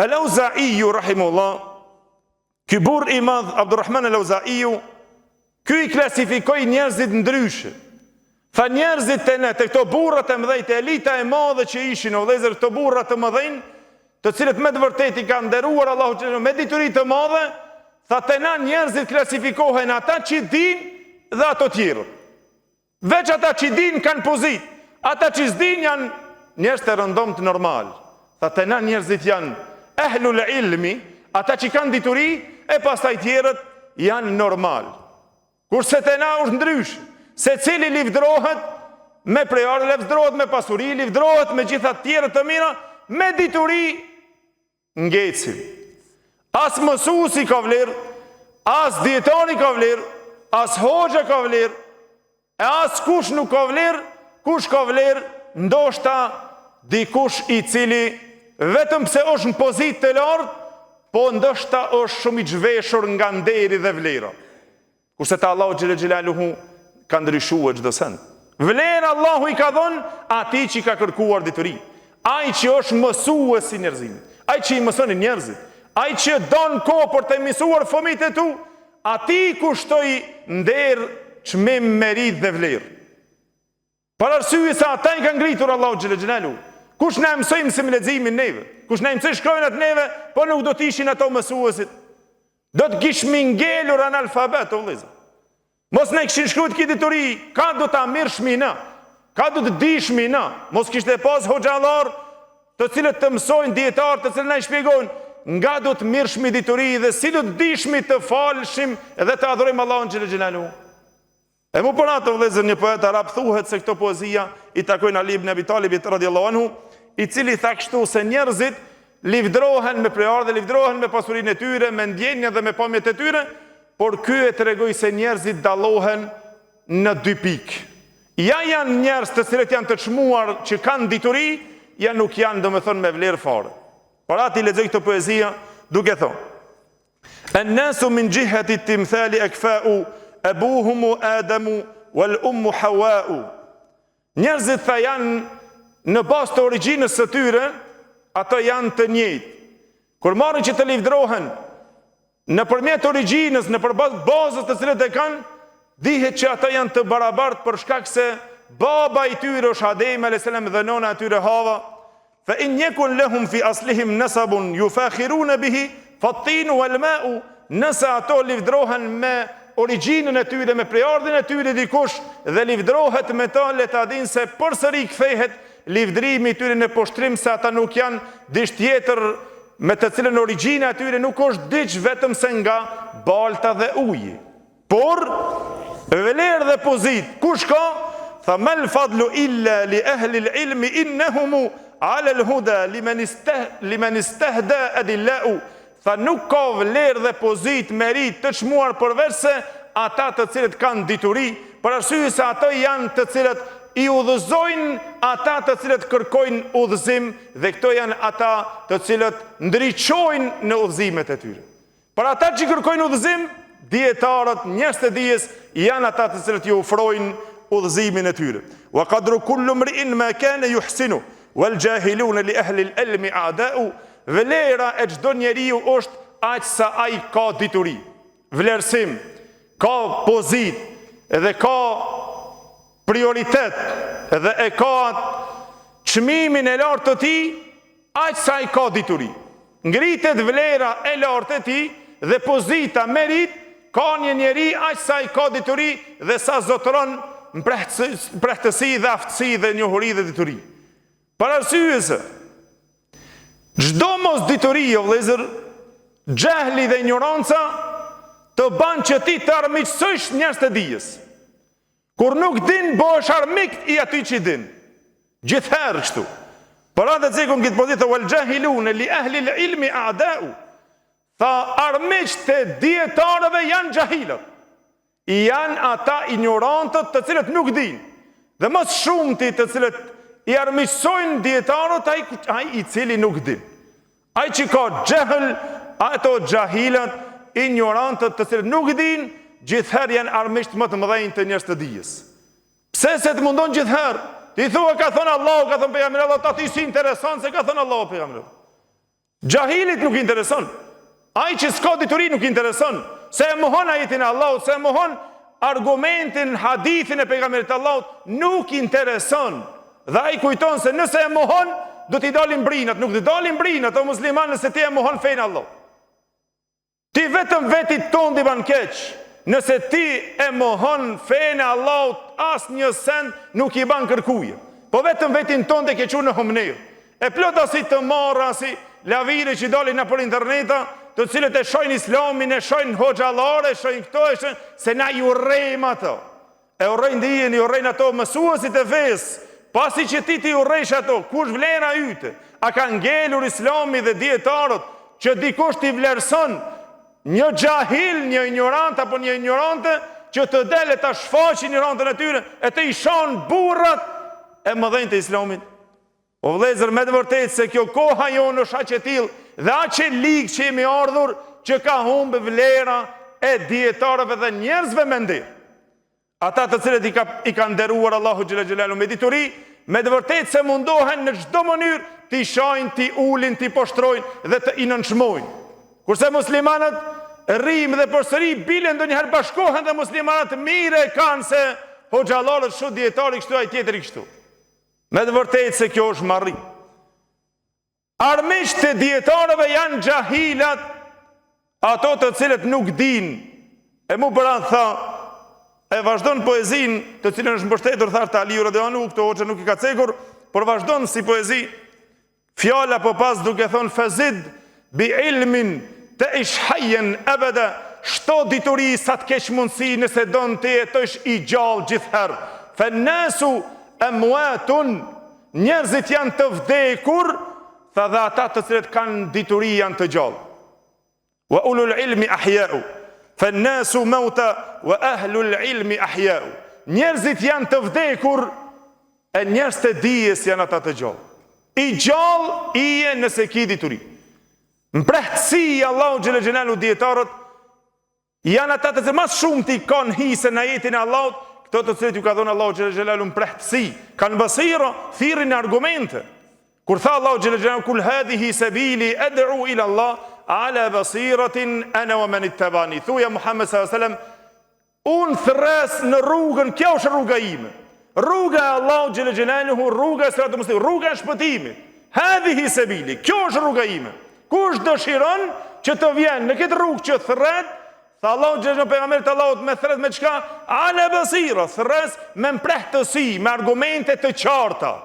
El-Auzaiu rahimullah, ky burrë i madh Abdurrahman El-Auzaiu, ky i klasifikoi njerëzit ndryshe. Tha njerëzit te ne, te këto burra të mëdhenj, te elita e madhe që ishin, o vëllezër, këto burra të mëdhenj, të cilët me të vërtetë i ka nderuar Allahu xhele me dituri të madhe, tha te na njerëzit klasifikohen ata që dinë dhe ato tjerët. Veç ata që dinë kanë pozitë, ata që s'dinë janë njerëz të rëndomtë normal. Tha te na njerëzit janë ehlul ilmi, ata që kanë dituri, e pastaj tjerët janë normal. Kurse te na është ndryshe, secili livdrohet me prejardhje, livdrohet me pasuri, livdrohet me gjitha të tjera të mira, me dituri ngecim. As mësuesi ka vlerë, as dijetari ka vlerë, as hoxha ka vlerë, e as kush nuk ka vlerë, kush ka vlerë, ndoshta dikush i cili vetëm pse është në pozitë të lartë, po ndoshta është shumë i zhveshur nga nderi dhe vlera. Kurse te Allahu xhele xhelaluhu ka ndryshuar çdo send. Vlerë Allahu i ka dhënë atij që ka kërkuar dituri. Ai që është mësues i njerëzimit, ai që i mëson njerëzit, ai që don kohë për të mësuar fëmijët e tu, atij i kushtoj nder, çmim, meritë dhe vlerë. Për arsye se ata i ka ngritur Allahu xhele xhelaluhu. Kush na e mësoi mësim leximin neve? Kush na e mësoi shkronjat neve? Po nuk do të ishin ato mësuesit. Do të kishmi ngelur analfabet, o vëllezër. Mos na kishin shkruajt këtë dituri, ka do ta mirrshmi na? Ka do të dishmi na? Mos kishte pas hoxhallar të cilët të mësojnë dijetarë të cilët na i shpjegojnë nga do të mirrshmi dituri dhe si do të dishmi të falshim dhe të adhurojmë Allahun xhele xhelaluhu. E mu për atë vëllezër një poet arab thuhet se këto poezia i takojnë Ali ibn Abi Talibit radiallahu anhu, i cili tha kështu se njerëzit livdrohen me prejardhje, livdrohen me pasurinë e tyre, me ndjenjën dhe me pamjet e tyre, por ky e tregoi se njerëzit dallohen në dy pikë. Ja janë njerëz të cilët janë të çmuar që kanë dituri, ja nuk janë domethënë me vlerë fare. Për atë i lexoi këto poezia duke thonë: En-nasu min xhiheti timthali ekfau ebuhumu Adamu wal ummu Hawau. Njerëzit tha janë në bazë të origjinës së tyre, ato janë të njëjtë. Kur marrin që të livdrohen nëpërmjet origjinës, nëpër bazës të cilët e kanë, dihet që ata janë të barabartë për shkak se baba i tyre është Ademi alayhis salam dhe nona e tyre Hava. Fa in yakun lahum fi aslihim nasabun yufakhirun bihi fa-tinu wal ma'u, nëse ato livdrohen me origjinën e tyre, me prejardhjen e tyre dikush dhe livdrohet me to, le ta dinë se përsëri kthehet livdrimi i tyre në poshtrim se ata nuk janë diç tjetër me të cilën origjina e tyre nuk është diç vetëm se nga balta dhe uji. Por, vlerë dhe pozitë, kush ka? Tha mel fadlu illa li ehlil ilmi innehumu alel huda limen istehda edillau. Tha nuk ka vlerë dhe pozitë meritë të çmuar përveç se ata të cilët kanë dituri, për arsye se ato janë të cilët i udhëzojnë ata të cilët kërkojnë udhëzim dhe këto janë ata të cilët ndriçojnë në udhëzimet e tyre. Për ata që kërkojnë udhëzim, dijetarët, njerëzit e dijes, janë ata të cilët ju ofrojnë udhëzimin e tyre. Wa qadru kullu mri'in ma kana yuhsinu wal jahiluna li ahli al-ilmi a'da'u. Vlera e çdo njeriu është aq sa ai ka dituri, vlerësim, ka pozitë dhe ka prioritet dhe e ka çmimin e lartë të tij Aq sa ai ka dituri. Ngritet vlera e lartë e tij dhe pozita meritë ka një njeri aq sa ai ka dituri dhe sa zotëron mprehtësi dhe aftësi dhe njohuri dhe dituri. Për arsye se çdo mos dituri o vëllezër, xhehli dhe injoranca të ban që ti të armiqësojsh njerëz të dijes. Kur nuk din, bëhesh armik i atij që din. Gjithherë kështu. Për atë ceku në këtë pozitë, wal xhahilune li ehlil ilmi a'dau. Tha armiqtë e dijetarëve janë xhahilët. Janë ata injorantët të cilët nuk din. Dhe më së shumti të cilët i armiqësojnë dijetarët, ai, ai i cili nuk din. Ai që ka xhehl, ato xhahilat, injorantët të cilët nuk dinë, gjithherë janë armiqtë më të mëdhenj të njerëz të dijes. Pse se të mundon gjithherë? Ti thua ka thënë Allahu, ka thënë pejgamberi Allahut, atij s'i intereson se ka thënë Allahu pejgamberi. Xhahilit nuk i intereson. Ai që s'ka dituri nuk i intereson, se e mohon ajetin e Allahut, se e mohon argumentin, hadithin e pejgamberit të Allahut, nuk i intereson. Dhe ai kujton se nëse e mohon, do t'i dalin brinat, nuk t'i dalin brinat, o musliman nëse ti e mohon fenë e Allahut. Ti vetëm vetit tond i ban keq, nëse ti e mohon fenë e Allahut, asnjë send nuk i ban kërkuje. Po vetëm vetin tond e ke çu në humnerë. E plot asi të marra, asi lavire që dalin nëpër interneta, të cilët e shajnë islamin, e shajnë hoxhallarë, e shajnë këto, e shajnë, se na i urrejmë ato. E urrejnë dijen, i urrejnë ato mësuesit e fesë, pasi që ti t'i urrejsh ato, kush vlera yte? A ka ngelur islami dhe dijetarët që dikush t'i vlerëson një xhahil, një injorant apo një injorante që të del e ta shfaqë injorantën e tyre e të i shan burrat e mëdhenj të islamit? O vëllezër, me të vërtetë se kjo koha jonë është aq e tillë dhe aq e ligë që jemi ardhur që ka humbë vlera e dijetarëve dhe njerëzve me nder. Ata të cilët i ka i ka nderuar Allahu xhele xhelaluhu me dituri, me të vërtetë se mundohen në çdo mënyrë t'i shajnë, t'i ulin, t'i poshtrojnë dhe të i nënçmojnë. Kurse muslimanët rrimë dhe përsëri bile ndonjëherë bashkohen dhe muslimanët mirë e kanë se hoxhallarët kështu, dijetari kështu, ai tjetri kështu. Me të vërtetë se kjo është marri. Armiqtë e dijetarëve janë xhahilat, ato të cilët nuk dinë. E mu për atë tha, e vazhdon poezinë, të cilën është mbështetur, tha te Aliu radiallahu anhu, këto hoxha nuk i ka cekur, por vazhdon si poezi, Fjala po pas duke thonë fezid bi ilmin teish hayyan abada. Shto dituri sa të kesh mundësi nëse don të jetojsh i gjallë gjithherë. Fen-nasu emuatun, njerëzit janë të vdekur, tha dhe ata të cilët kanë dituri janë të gjallë. Wa ulul ilmi ahjau. Fen-nasu mauta wa ahlul ilmi ahjau. Njerëzit janë të vdekur e njerëzit e dijes janë ata të gjallë. I gjallë je nëse ki dituri. Mprehtësi i Allahu xhele xhelaluhu dijetarët janë ata të cilët ma shumti kanë hise në ajetin e Allahut, këto të cilët ju ka dhënë Allahu xhele xhelaluhu mprehtësi, kanë basira, thirrin në argumente. Kur tha Allahu xhele xhelaluhu kul hadhihi sabili ad'u ila Allah ala basiratin ana wa man ittabani. Thuja Muhammed sallallahu alaihi wasallam Unë thërres në rrugën, kjo është rruga ime. Rruga e Allahut xhele xhelaluhu, rruga e siratul mustaqim, rruga e shpëtimit. Hadhihi sebili, kjo është rruga ime. Kush dëshiron që të vjen në këtë rrugë që thërret, tha Allahu xhele xhelaluhu pejgamberit të Allahut me thërret me çka? Ala basira, thërres me mprehtësi, me argumente të qarta.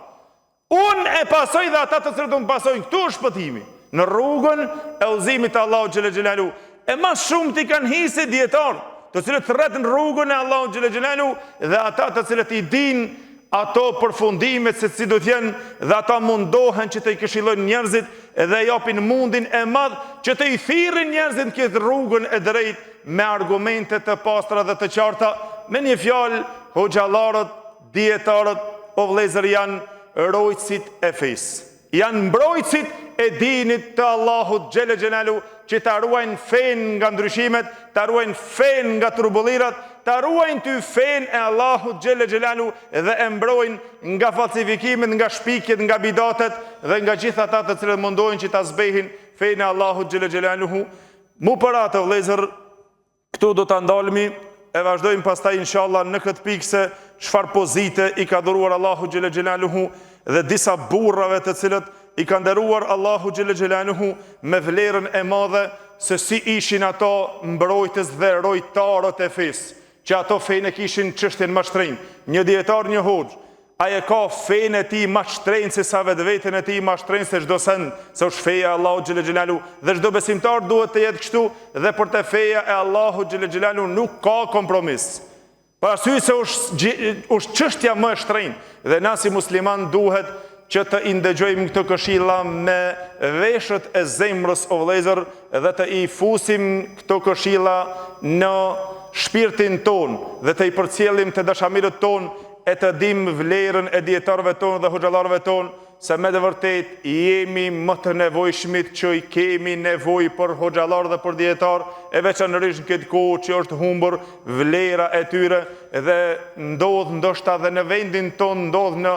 Unë e pasoj dhe ata të cilët më pasojnë, këtu është shpëtimi, në rrugën e udhëzimit të Allahut xhele xhelaluhu. E ma shumti kanë hise dijetarë, të cilët thërret në rrugën e Allahut xhele xhelaluhu dhe ata të cilët i dinë ato përfundimet se si do të jenë dhe ata mundohen që të i këshillojnë njerëzit dhe japin mundin e madh që të i thirrin njerëzit në këtë rrugën e drejtë me argumente të pastra dhe të qarta. Me një fjalë, hoxhallarët Dijetarët, o vëllezër, janë rojtësit e fesë. Janë mbrojtësit e dinit të Allahut xhele xhelaluhu, që ta ruajnë fenë nga ndryshimet, ta ruajnë fenë nga turbullirat, ta ruajnë ty fenë e Allahut xhele xhelaluhu dhe e mbrojnë nga falsifikimet, nga shpikjet, nga bidatet dhe nga gjithë ata të cilët mundohen që ta zbehin fenë e Allahut xhele xhelaluhu. Mu për atë vëllezër, Këtu do ta ndalemi e vazhdojmë pastaj inshallah në këtë pikë se çfarë pozite i ka dhuruar Allahu xhele xhelaluhu dhe disa burrave të cilët i ka nderuar Allahu xhele xhelaluhu me vlerën e madhe se si ishin ato mbrojtës dhe rojtarët e fesë, që ato fenë e kishin çështjen më shtrenjtë. Një dijetar, një hoxhë, Ai e ka fenë e tij ma shtrenjtë se sa vetveten e tij, ma shtrenjtë se çdo send, se është feja e Allahut xhele xhelaluhu dhe çdo besimtar duhet të jetë kështu dhe për te feja e Allahut xhele xhelaluhu nuk ka kompromis. Për arsye se është është çështja më e shtrenjtë dhe na si musliman duhet që të i ndëgjojmë këto këshilla me veshët e zemrës o vëllezër dhe të i fusim këto këshilla në shpirtin tonë dhe të i përcjellim te dashamirët tonë e të dimë vlerën e dijetarëve tonë dhe hoxhallarëve tonë, se me të vërtetë jemi më të nevojshmit që i kemi nevojë për hoxhallarë dhe për dijetarë, e veçanërisht në këtë kohë që është humbur vlera e tyre dhe ndodh ndoshta dhe në vendin tonë, ndodh në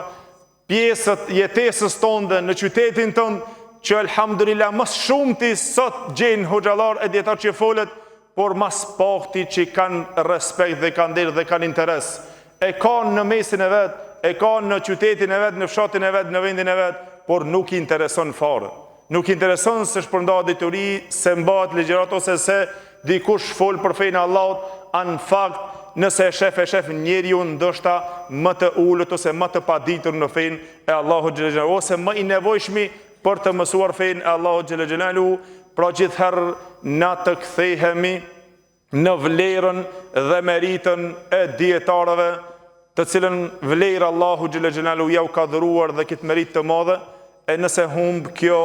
pjesët jetesës tonë dhe në qytetin tonë, që elhamdulillah më së shumti sot gjen hoxhallarë e dijetarë që folet, por ma s'pakti që kanë respekt dhe kanë nder dhe kanë interes. E ka në mesin e vet, e ka në qytetin e vet, në fshatin e vet, në vendin e vet, por nuk i intereson fare. Nuk i intereson se shpërndahet dituri, se mbahet ligjëratë ose se dikush fol për fenë e Allahut, a në fakt nëse e shef e shef njeriun ndoshta më të ulët ose më të paditur në fenë e Allahut xhele xhelaluhu ose më i nevojshmi për të mësuar fenë e Allahut xhele xhelaluhu, pra gjithherë na të kthehemi në vlerën dhe meritën e dijetarëve, të cilën vlerë Allahu xhele xhelaluhu jau ka dhuruar dhe këtë meritë të madhe, e nëse humb kjo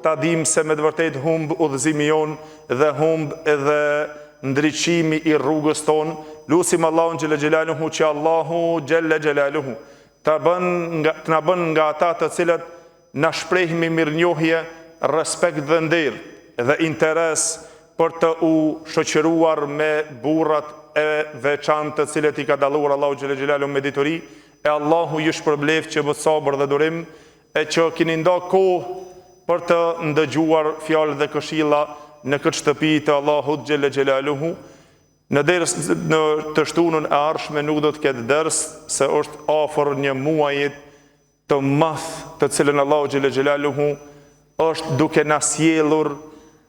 ta dimë se me të vërtetë humb udhëzimi jonë dhe humb edhe ndriçimi i rrugës tonë, lusim Allahun xhele xhelaluhu që Allahu xhele xhelaluhu ta bën nga të na bën nga ata të cilët Na shprehmi mirënjohje, respekt dhe nder dhe interes për të u shoqëruar me burrat e veçantë të cilët i ka dalluar Allahu xhele xhelaluhu me dituri, e Allahu ju shpërbleftë që bëtë sabër dhe durim e që kini nda kohë për të ndëgjuar fjalë dhe këshilla në këtë shtëpi të Allahut xhele xhelaluhu. Në ders në të shtunën e ardhshme nuk do të ketë ders se është afër një muajit të madh të cilën Allahu xhele xhelaluhu është duke na sjellur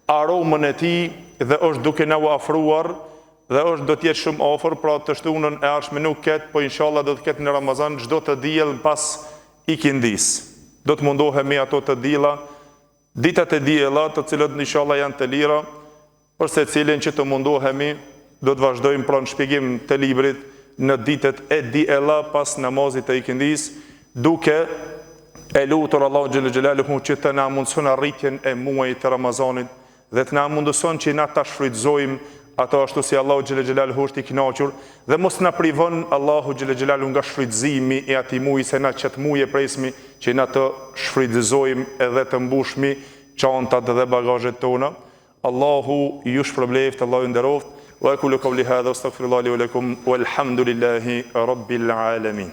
aromën e tij dhe është duke na u afruar dhe është do të jetë shumë afër, pra të shtunën e ardhshme nuk ketë, po inshallah do të ketë në Ramazan çdo të diel pas ikindisë. Do të mundohemi ato të diela, ditët e diela, të cilët inshallah janë të lira. për secilin që të mundohemi do të vazhdojmë pra në shpjegim të librit në ditët e diela pas namazit të ikindisë, duke e lutur Allahun xhele xhelaluhu që të na mundëson arritjen e muajit të Ramazanit dhe të na mundëson që na ta shfrytëzojmë ato ashtu si Allahu xhele xhelaluhu është i kënaqur dhe mos na privon Allahu xhele xhelaluhu nga shfrytëzimi i atij muaji se na qët muaj e presmi që na të shfrytëzojmë edhe të mbushmi çantat dhe bagazhet tona. Allahu ju shpërbleftë, Allahu ju nderoftë. Wa aqulu qawli hadha wa astaghfirullaha li wa lakum walhamdulillahi rabbil alamin.